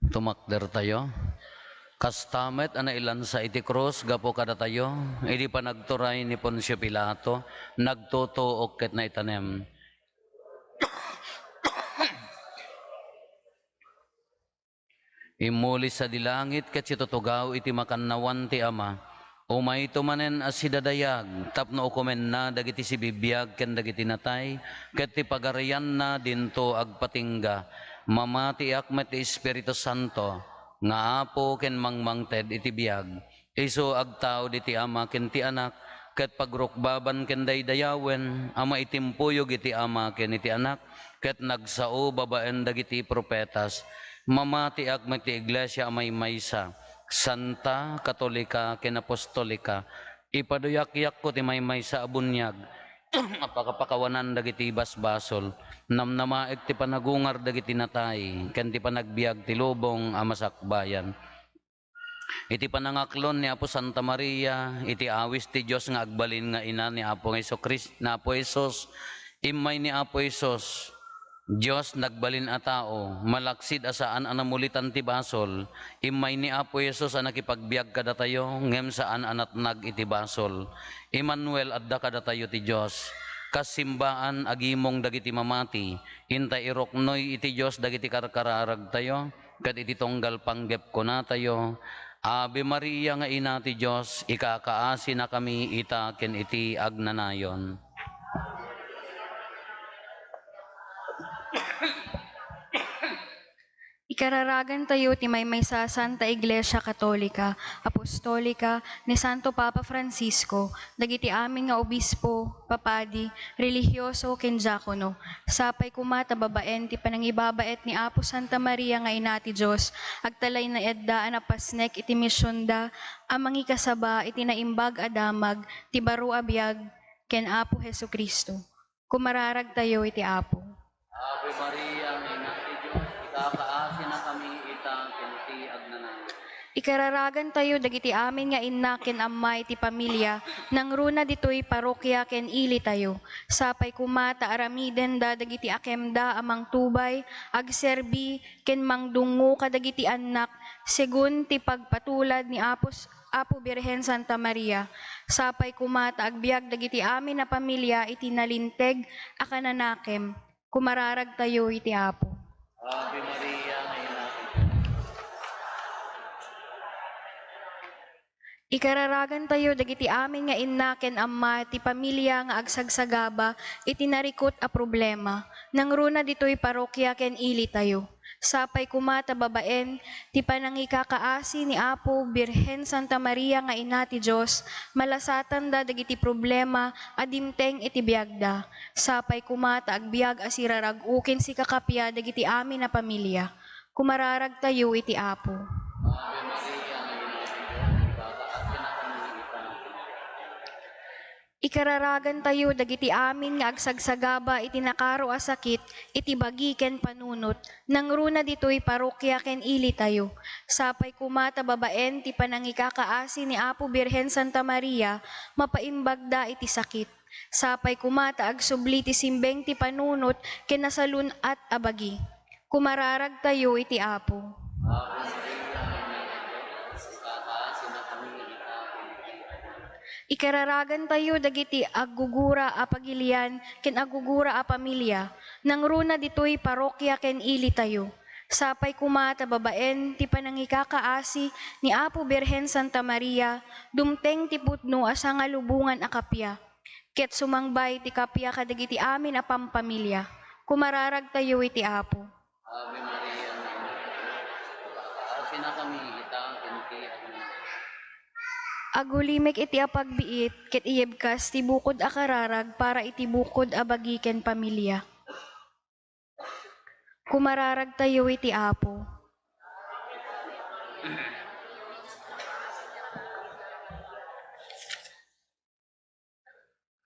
Tumakdertayo. Kasta met a nailansa iti krus gapu kadatayo, idi panagturay ni Poncio Pilato, nagtutuok ket naitanem. Immuli sadi langit ket situtugaw iti makannawan ti Ama. Umayto manen a sidadayag tapno ukomenna dagiti sibibiag ken dagiti natay, ket ti pagarianna dinto agpatingga. Mamatiak met ti Espiritu Santo nga Apo ken mangmangted iti biag. Isu agtaud iti Ama ken ti Anak, ket pagrukbaban ken daydayawen a maitimpuyog iti Ama ken iti Anak, ket nagsao babaen dagiti profetas. Mamatiak met ti iglesia a maymaysa, santa, katolika, ken apostolika. Ipaduyakko ti maymaysa a buniag a pakapakawanan dagiti basbasol. Namnamaek ti panagungar dagiti natay, ken ti panagbiag ti lubong a masakbayan. Iti panangaklon ni Apo Santa Maria, iti awis ti Dios nga agbalin nga ina ni Apo nga Jesu-Cris-, ni Apo Jesus, immay ni Apo Jesus, Dios nagbalin a tao, malaksid a saan a namulitan ti basol, immay ni Apo Jesus a nakipagbiag kadatayo, ngem saan a natnag iti basol. Emmanuel, adda kadatayo ti Dios. Kas simbaan, agimong dagiti mamati, inta iruknoy iti Dios dagiti karkararagtayo, ket iti tunggal panggep kunatayo, Ave Maria nga Ina ti Dios, ikakaasinakami ita ken iti agnanayon. Ikararagantayo ti maymaysa a Santa Iglesia Katolika, Apostolika, ni Santo Papa Francisco, dagiti amin nga obispo, papadi, relihioso, ken diakono. Sapay koma ta babaen ti panangibabaet ni Apo Santa Maria nga Ina ti Dios, agtalinaedda a napasnek iti misionda a mangikasaba iti naimbag a damag ti baro a biag ken Apo Jesu-Cristo. Kumararagtayo iti Apo. Ave Maria, nga Ina ti Dios, ikakaasinakami ita ken ti agnanayon. Ikararagantayo dagiti amin nga inna ken amma iti pamilia, nangruna ditoy parokia ken ilitayo. Sapay koma ta aramidenda dagiti akemda a mangtubay, agserbi, ken mangdungngo kadagiti annak, segun ti pagpatulad ni Apos-, Apo Birhen Santa Maria. Sapay koma ta agbiag dagiti amin a pamilia iti nalinteg a kananakem. Kumararagtayo iti Apo. Ave Maria, nga Ina ti Dios. Ikararagantayo dagiti amin nga inna ken amma ti pamilia nga agsagsagaba iti narikut a problema. Nangruna ditoy parokia ken ilitayo. Sapay koma ta babaen ti panangikakaasi ni Apo Birhen Santa Maria nga Ina ti Dios, malasatanda dagiti problema a dimteng iti biagda. Sapay koma ta agbiag a sirarag-o ken sikakapia dagiti amin a pamilia. Kumararagtayo iti Apo. Ikararagantayo dagiti amin nga agsagsagaba iti nakaro a sakit iti bagi ken panunot, nangruna ditoy parokia ken ilitayo. Sapay koma ta babaen ti panangikakaasi ni Apo Birhen Santa Maria, mapaimbagda iti sakit. Sapay koma ta agsubli ti simbeng ti panunot ken nasalun-at a bagi. Kumararagtayo iti Apo. Ikararagantayo dagiti aggugura a pagilian ken aggugura a pamilia, nangruna ditoy parokia ken ilitayo. Sapay koma ta babaen ti panangikakaasi ni Apo Birhen Santa Maria, dumteng ti pudno a sangalubongan a kappia. Ket sumangbay ti kappia kadagiti amin a pampamilia. Kumararagtayo iti Apo. Ave Maria, Asinakami ita ken ti Agulimek iti apagbiit ket iyebkas ti bukod a kararag para iti bukod a bagi ken pamilia. Kumararagtayo iti Apo.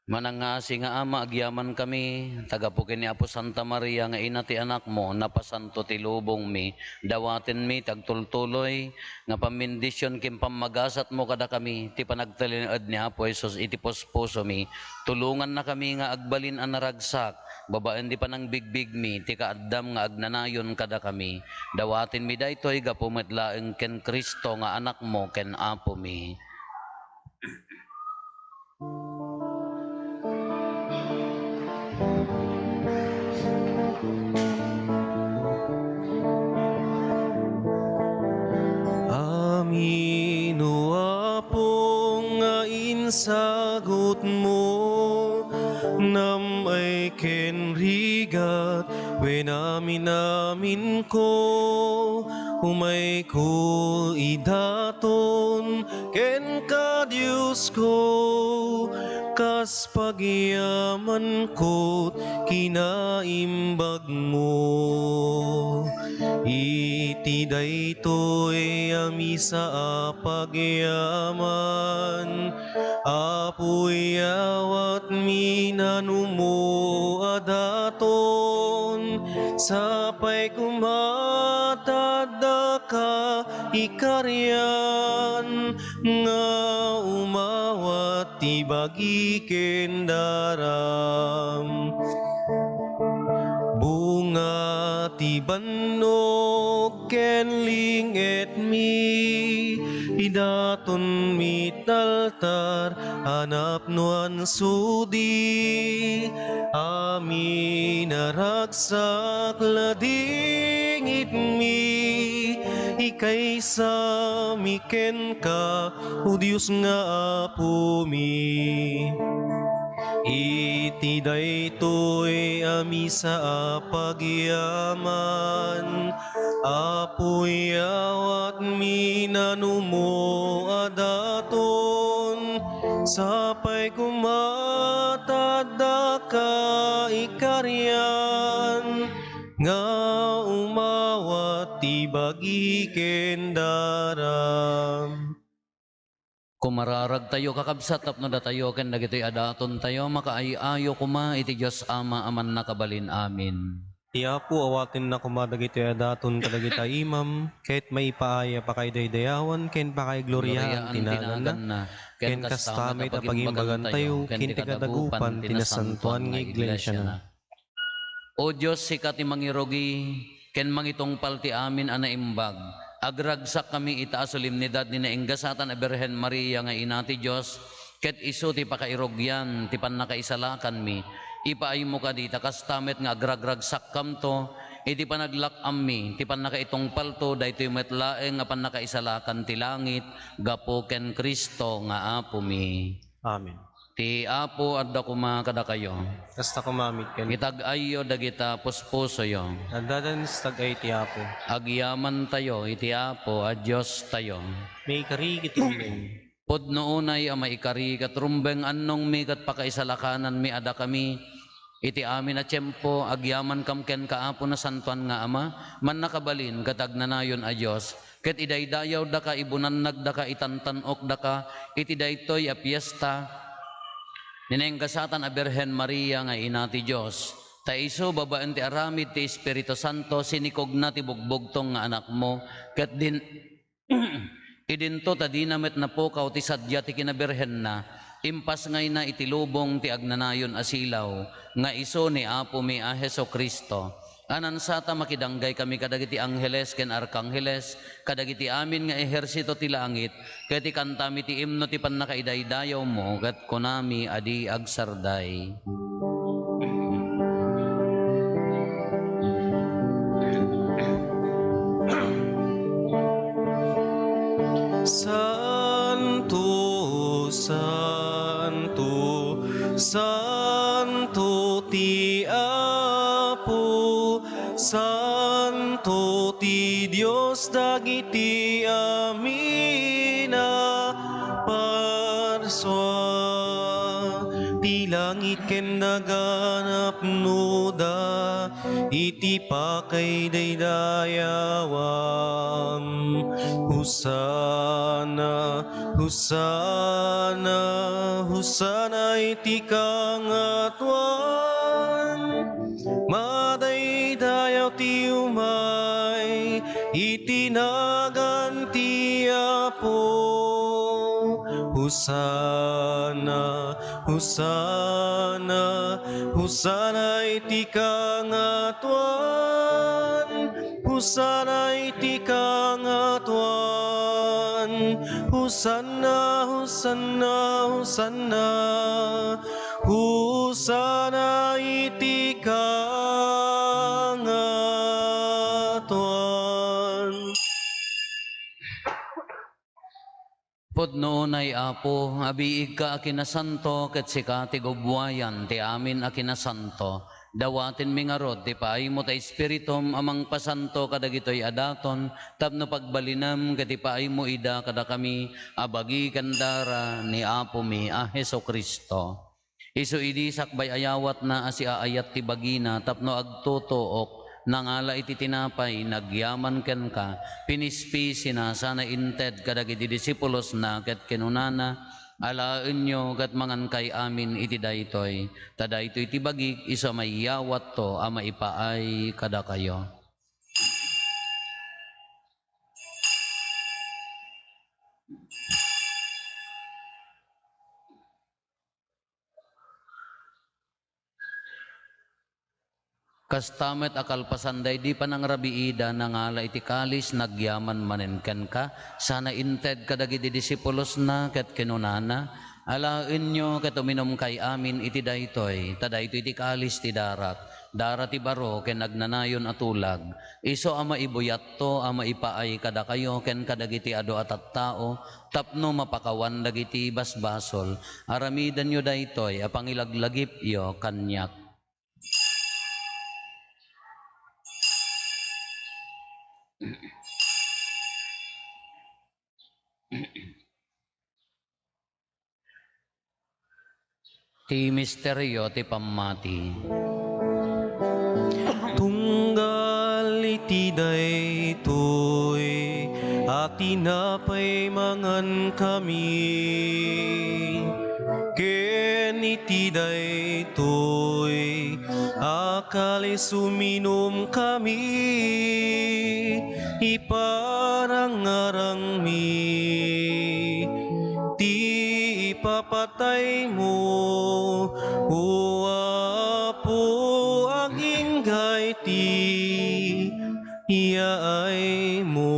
Manangngasi nga Ama, agyamankami, ta gapu ken ni Apo Santa Maria nga ina ti Anakmo, napasanto ti lubongmi. Dawatenmi ti agtultuloy nga pammendision ken pammagasatmo kadakami, ti panagtalinaed ni Apo Jesus iti puspusomi. Tulongannakami nga agbalin a naragsak babaen ti panangbigbigmi, ti kaaddam nga agnanayon kadakami. Dawatenmi daytoy gapu met laeng ken Cristo nga Anakmo ken Apomi. Amin, O Apo, nga insagutmo, nam-ay ken rigat, wen amin-aminko, umayko idaton, kenka, Diosko, kas pagyamanko kinaimbagmo. Iti daytoy a misa a pagyaman, Apo, iyawatmi nanumo a daton, sapay koma ta addaka ikarian, nga umawat ti bagi ken daram. Bunga ti bannog ken ling-etmi, idatonmi altar a napnoan sudi. Amin a ragsak ladingitmi, ikaysami kenka, O Dios nga Apomi. Iti daytoy a misa a pagyaman, Apo, iyawatmi nanumo a daton, sapay koma ta addaka ikarian, nga umawat ti bagi ken daram. Kumararagtayo, kakabsat, tapno datayo ken dagitoy a datontayo makaay-ayo koma iti Dios Ama a Mannakabalin. Amen. Ti Apo awatenna koma dagitoy a daton kadagita imam, ket maipaay a pakaidaydayawan ken pakaigloriaan ti naganna, ken kasta met a pagimbagantayo ken ti kadagupan ti nasantoan nga iglesiana. O Dios, sika ti mangirugi ken mangitungpal ti amin a naimbag. Agragsakkami ita a solemnidad ni nainggasatan a Birhen Maria nga Ina ti Dios, ket isu ti pakairugian ti pannakaisalakanmi. Ipaaymo kadi ta kasta met nga agragragsakkamto iti panaglak-ammi ti pannakaitungpalto, daytoy met laeng a pannakaisalakan ti langit gapu ken Cristo nga Apomi. Amen. Ti Apo adda koma kadakayo. Kasta koma met kenka. Itag-ayyo dagita puspusoyo. Adda dagiti tag-ay ti Apo. Agyamantayo iti Apo a Diostayo. Maikari ket rumbeng. Pudno unay a maikari ket rumbeng, annongmi ket pakaisalakananmi a dakami iti amin a tiempo, agyamankam kenka, Apo, Nasantoan nga Ama, Mannakabalin ket Agnanayon a Dios. Ket idaydayawdaka, ibunannagdaka, itantan-okdaka iti daytoy a fiesta ni nainggasatan a Birhen Maria nga Ina ti Dios. Ta isu, babaen ti aramid ti Espiritu Santo, sinikogna ti bugbugtong nga Anakmo, ket din, idinto ta dina met napukaw ti sadia ti kinabirhenna, impasngayna iti lubong ti agnanayon a silaw, nga isu ni Apomi a Jesu-Cristo. Anansa ta makidanggay kami kadagiti angheles ken arkangheles, kadagiti amin nga ehersito ti langit, ket ikantami ti imno ti pannakaidaydayawmo, ket kunami a di agsarday. Santo, santo, santo ti Apo, santo ti Dios dagiti amin a parsua. Ti langit ken daga napnoda iti pakaidaydayawan. Hosanna, Hosanna, Hosanna iti kangatoan. Madaydayaw ti umay iti nagan ti Apo. Hosanna, Hosanna, Hosanna iti kangatoan. Hosanna iti kangatoan. Hosanna, Hosanna, Hosanna. Hosanna iti kangatoan. Pudno unay, Apo, a biigka a kinasanto, ket sika ti gubbuayan ti amin a kinasanto. Dawatenmi ngarud ti paaymo ta Espiritum a mangpasanto kadagitoy a daton tapno pagbalinem ket ipaaymo ida kadakami a bagi ken dara ni Apomi a Jesu-Cristo. Isu idi sakbay ayawatna a siaayat ti bagina tapno agtutuok, nangala iti tinapay, nagyaman kenka, pinispisina sana inted kadagiti disipulosna ket kinunana, "Alaenyo ket mangankay amin iti daytoy, ta daytoy ti bagik isu a maiyawatto a maipaay kadakayo." Kasta met a kalpasan daydi panangrabiida, nangala iti kalis, nagyaman manen kenka, sana inted kadagiti disipulosna ket kinunana, "Alaenyo ket uminumkay amin iti daytoy, ta daytoy ti kalis ti darak, dara ti baro ken agnanayon a tulag, isu a maibuyatto a maipaay kadakayo ken kadagiti adu a tattao, tapno mapakawan dagiti basbasol. Aramidenyo daytoy a pangilaglagipyo kaniak." Ti misterio ti pammati. Tunggal iti daytoy a tinapay mangankami, ken iti daytoy a kalis uminumkami, iparangarangmi ti ipapataymo, O Apo, agingga iti yaaymo.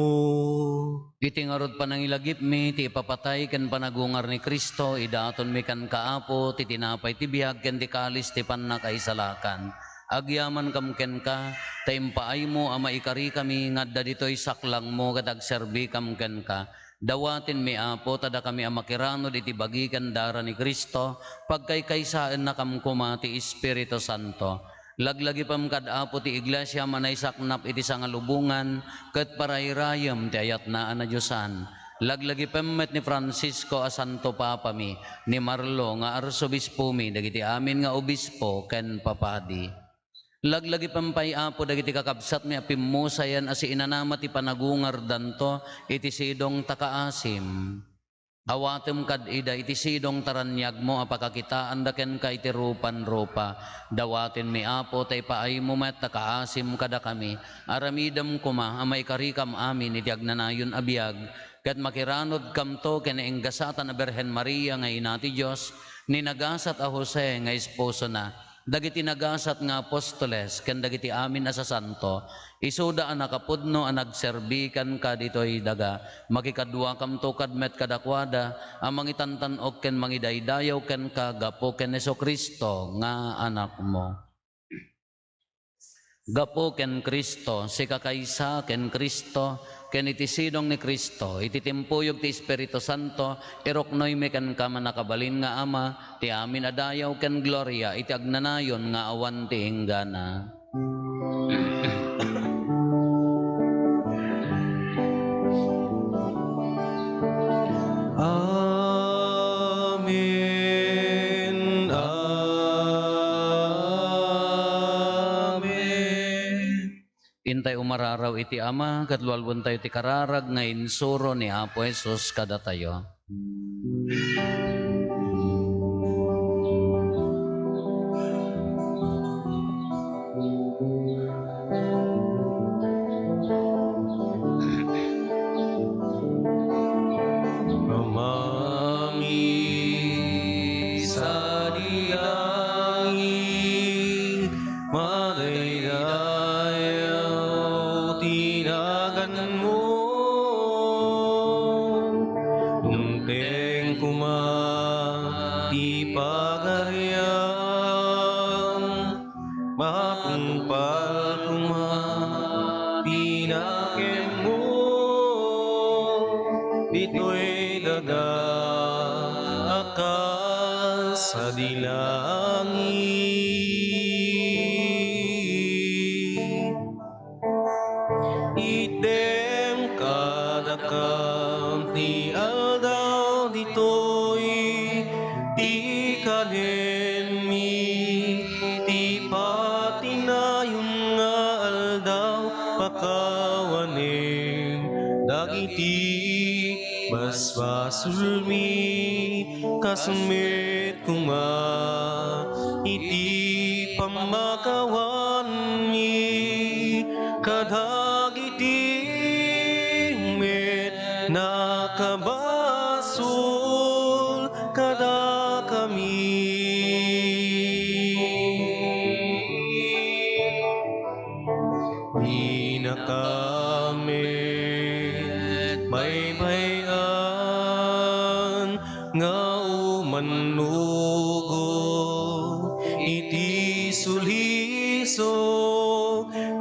Iti ngarud panangilagipmi ti ipapatay ken panagungar ni Cristo, idatonmi kenka, Apo, ti tinapay ti biag ken ti kalis ti pannakaisalakan. Agyamankam kenka, ta impaaymo a maikarikami nga adda ditoy saklangmo ket agserbikam kenka. Dawatenmi, Apo, ta dakami a makiranud iti bagi ken dara ni Cristo, pagkaykaysaennakam koma ti Espiritu Santo. Laglagipem kad, Apo, ti Iglesiam a naisaknap iti sangalubongan ket parayrayem ti ayatna a nadiosan. Laglagipem met ni Francisco a Santo Papami, ni Marlo nga Arsobispomi, dagiti amin nga obispo ken papadi. Laglagipem pay, Apo, dagiti kakabsatmi a pimmusayen a siinanama ti panagungardanto iti sidong ta kaasim. Awatem kad ida iti sidong ta raniagmo a pakakitaanda kenka iti rupan-rupa. Dawatenmi, Apo, ta ipaaymo met ta kaasim kadakami. Aramidem koma a maikarikam amin iti agnanayon a biag, ket makiranudkamto ken naenggasatan a Birhen Maria nga Ina ti Dios, ni nagasat a Jose nga esposona, Dagiti nagasat nga apostoles ken dagiti amin a sasanto, isuda a nakapudno a nagserbi kenka ditoy daga, makikaduakamto kad met kadakuada a mangitantan-ok ken mangidaydayaw kenka gapu ken Jesu-Cristo nga Anakmo. Gapu ken Cristo, sika kaysa ken Cristo, ken iti sidong ni Cristo, iti timpuyog ti Espiritu Santo, iruknoymi kenka, mannakabalin nga Ama, ti amin a dayaw ken gloria iti agnanayon nga awan ti inggana. Amen. Amen. Intay umararaw iti Ama, ket lualwentayo ti kararag nga insuro ni Apo Jesus kadatayo. Amami, sadi langit, madaydayaw ti naganmo. Dumteng koma ti pagariam, matungpal koma ti nakemmo ditoy daga a kas sadi langit. Itdem kadakam ti aldaw ditoy, ti kalenmi, ti patinayon nga aldaw, pakawanem dagiti basbasolmi, kas met koma iti pammakawanmi kadagiti met nakabasol kadakami. Dinakam met baybay-an nga umannugo iti suliso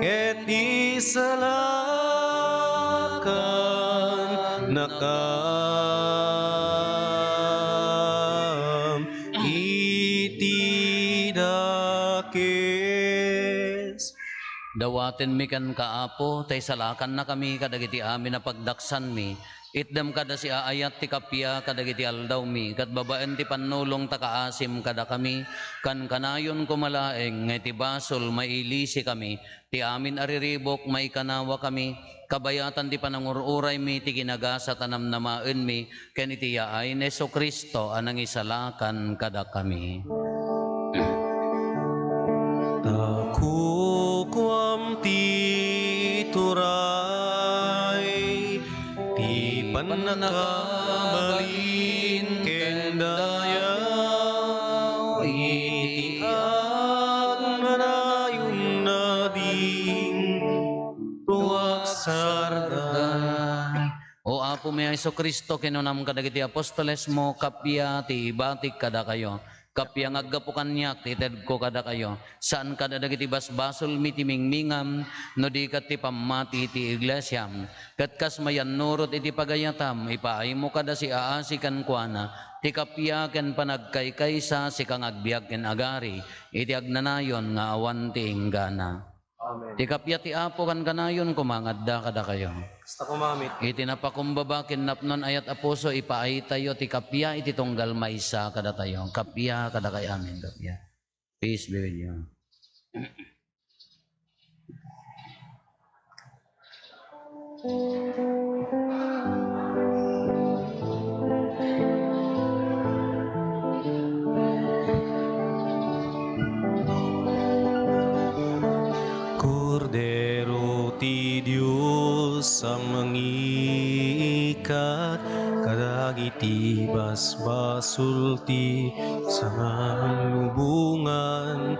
ket isalakannakam iti dakes. Dawatenmi kenka, Apo, ta isalakannakami kadagiti amin a pagdaksanmi. Itdem kada siaayat ti kappia kadagiti aldawmi, ket babaen ti pannulong ta kaasim kadakami, kankanayon koma laeng nga iti basol mailisikami, ti amin a riribuk maikanawakami, kabayatan ti panangur-uraymi ti kinagasat a namnamaenmi, ken iti yaay ni Jesu-Cristo a nangisalakan kadakami. Ta kukuam ti turay, ti pannakabalin ken dayaw, iti agnanayon a ding tuak sarday. O Apomi a Jesu-Cristo, kinunam kadagiti apostolesmo, kappia ti ibatik kadakayo. Kappia nga aggapu kaniak ti itedko kadakayo. Saan kada dagiti basbasolmi ti mingmingam, no di ket ti pammati ti iglesiam. Ket kas mayannurot iti pagayatam, ipaaymo kada siaasi kenkuana ti kappia ken panagkaykaysa, sika nga agbiag ken agari iti agnanayon nga awan ti inggana. Amen. Ti kappia ti Apo kankanayon koma nga adda kadakayo. Kasta koma met. Iti napakumbaba ken napnoan ayat a puso, ipaaytayo ti kappia iti tunggal maysa kadatayo. Kappia kadakayo. Amen. Kappia. Peace be with you. Kordero ti Dios a mangiikkat kadagiti basbasol ti sangallubongan.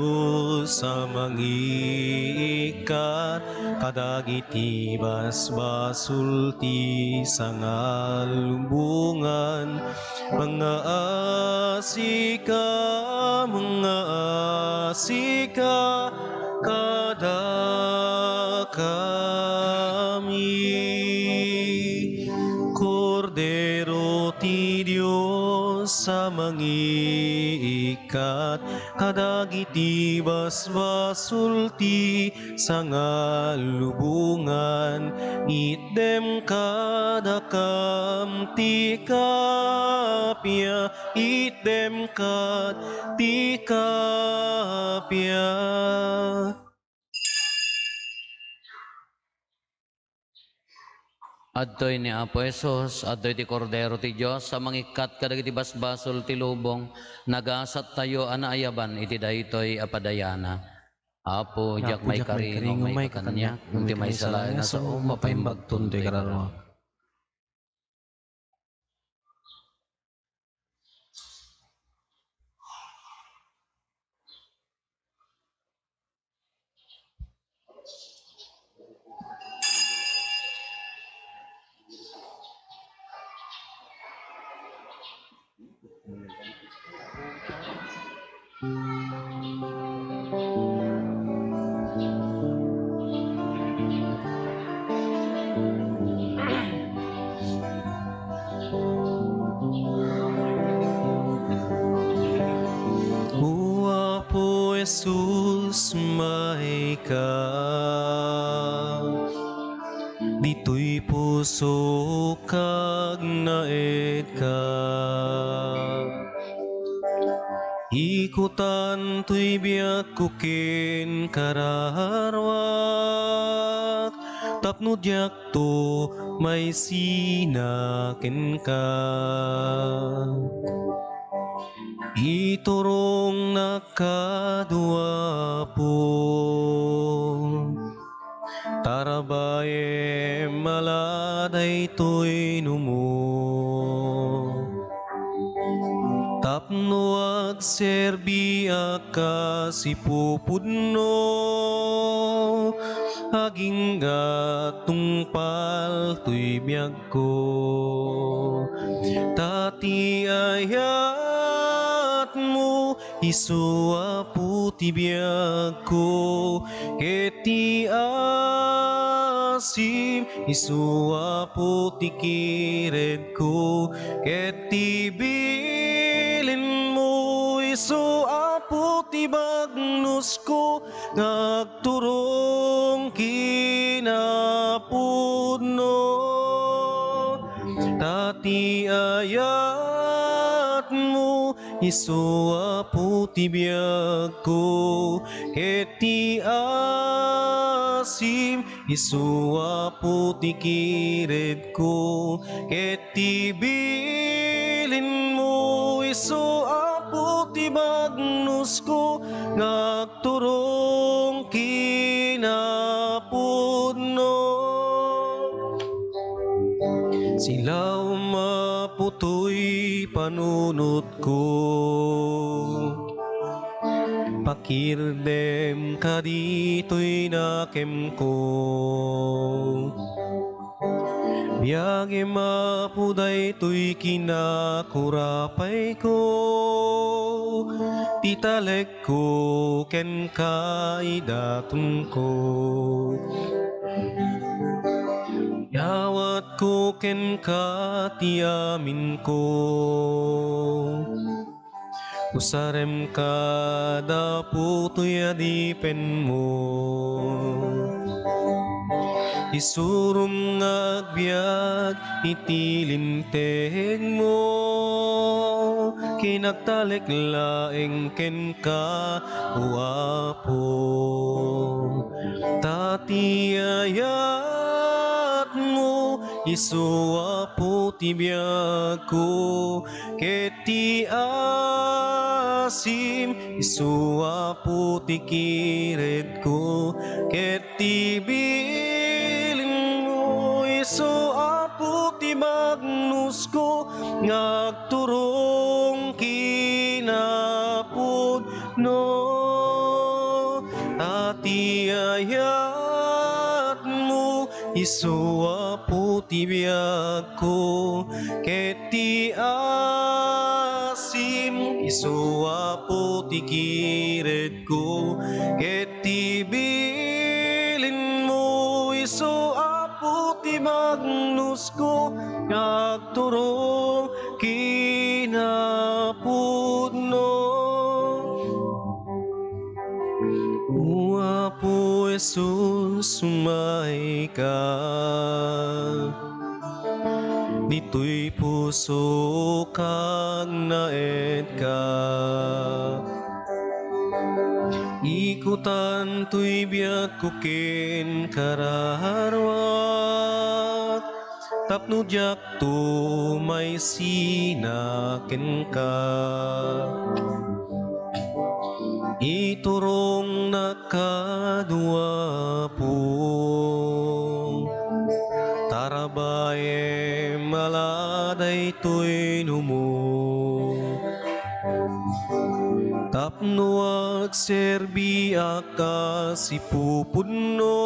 Dios a mangiikkat kadagiti basbasol ti sangalubongan. Mangngaasika, mangngaasika kadakami. Kordero ti Dios a mangiikkat kadagiti basbasol ti sangalubongan, itdem kadakam ti kappia, itdem kad ti kappia. Adtoy ni Apo Jesus, adtoy ti Kordero ti Dios a mangikkat kadagiti basbasol ti lubong. Nagasattayo a naayaban iti daytoy a padayana. Apo, diak maikari nga umayka kaniak, ngem ti maysa laeng a sao mapaimbagton toy kararuam. O Apo Jesus, maika. Ditoy pusok agnaedka. Ikutan toy biagko ken kararuak, tapno diakto maisina kenka. Iturongnak kano, Apo. Tarabayem a la daytoy numo, tapno agserbiak kas ipupudno, agingga tungpal toy biagko. Ta ti ayatmo isu Apo ti biagko, ket ti asim isu Apo ti kiredko, ket ti bilinmo isu Apo ti bagnosko nga agturong kinapudno. Ta ti ayatmo isu Apo ti biagko, ket ti asim isu Apo ti kiredko, ket ti bilinmo isu Apo ti bagnosko nga agturong kinapudno. Silaom, Apo, toy panunotko. Pakirdem kaditoy nakemko. Biagem, Apo, daytoy kinakurapayko, ti talekko kenka, idatonko. Dawatko kenka ti aminko. Usarem kad Apo toy adipenmo. Isurom nga agbiag iti lintegmo, ken agtalek laeng kenka, O Apo. Ta ti ayatmo isu Apo ti biagko, ket ti asim isu Apo ti kiredko, ket ti bilinmo isu Apo ti bagnosko nga agturong kinapudno. Ti ayatmo, isu, Apo, ti biagko, ket ti asim, isu, Apo, ti kiredko, ket ti bilinmo, isu, Apo, ti bagnusko, nga agturong kinapudno. O Apo Jesus, umayka. Ditoy pusok agnaedka. Ikutan toy biagko ken kararua, tapno diakto maisina kenka. Iturongnak kano, Apo, tarabaem ala daytoy numo. Tapno agserbiak a sipupudno,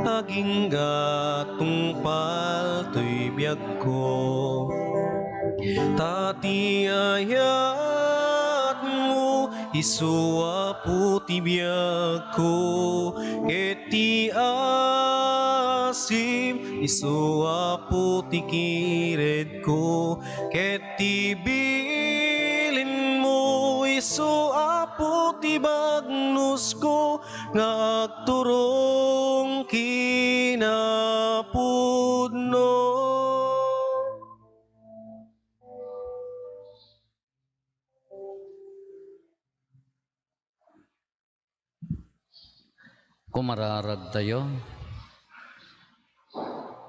agingga tungpal toy biagko. Ta ti ayatmo, isu, Apo, ti biagko, ket ti asim, isu, Apo, ti kiredko, ket ti bilinmo, isu, Apo, ti bagnusko, nga agturong kinapudno. Kumararagtayo.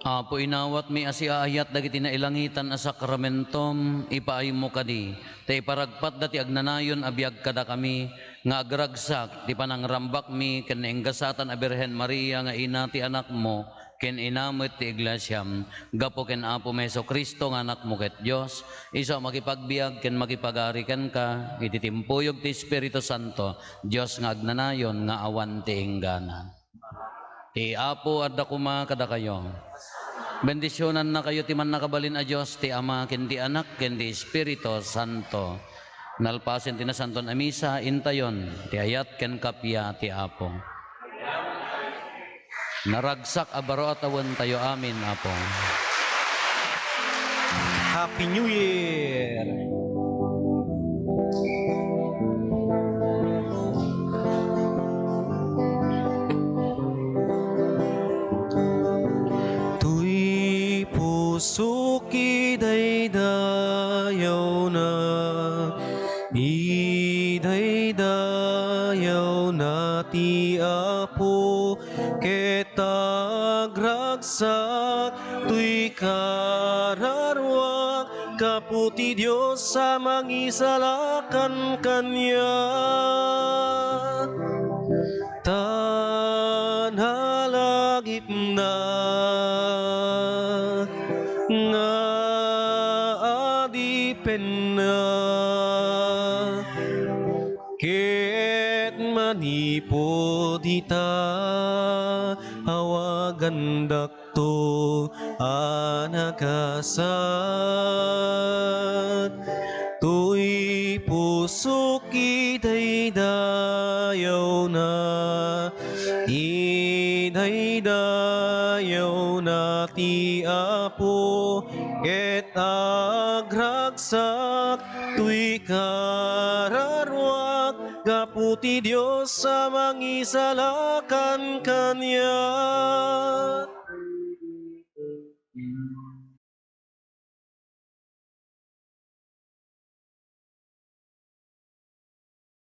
Apo, inawatmi a siaayat dagiti nailangitan a sakramentom, ipaaymo kadi, ta iparagpatda ti agnanayon a biag kadakami, nga agragsak ti panangrambakmi ken nainggasatan a Birhen Maria nga ina ti Anakmo, ken ina met ti Iglesiam, gapu ken Apomi Jesu-Cristo nga Anakmo ket Dios, isu a makipagbiag ken makipagari kenka iti timpuyog ti Espiritu Santo, Dios nga agnanayon nga awan ti inggana. Ti Apo adda koma kadakayo. Bendisionannakayo ti Mannakabalin a Dios, ti Ama, ken ti Anak, ken ti Espiritu Santo. Nalpasen ti Nasanton a Misa, intayon ti ayat ken kappia ti Apo. Naragsak a baro a tawentayo amin, Apo. Happy New Year! Toy pusok idaydayawna, idaydayawna ti Apo, ket agragsak toy kararuak gapu ti Dios a mangisalakan kaniak. Ta nalagipna nga adipenna, ket manipud ita awagandak to a nagasat. Toy pusok idaydayawna, idaydayawna ti Apo, ket agragsak toy kararuak gapu ti Dios a mangisalakan kaniak.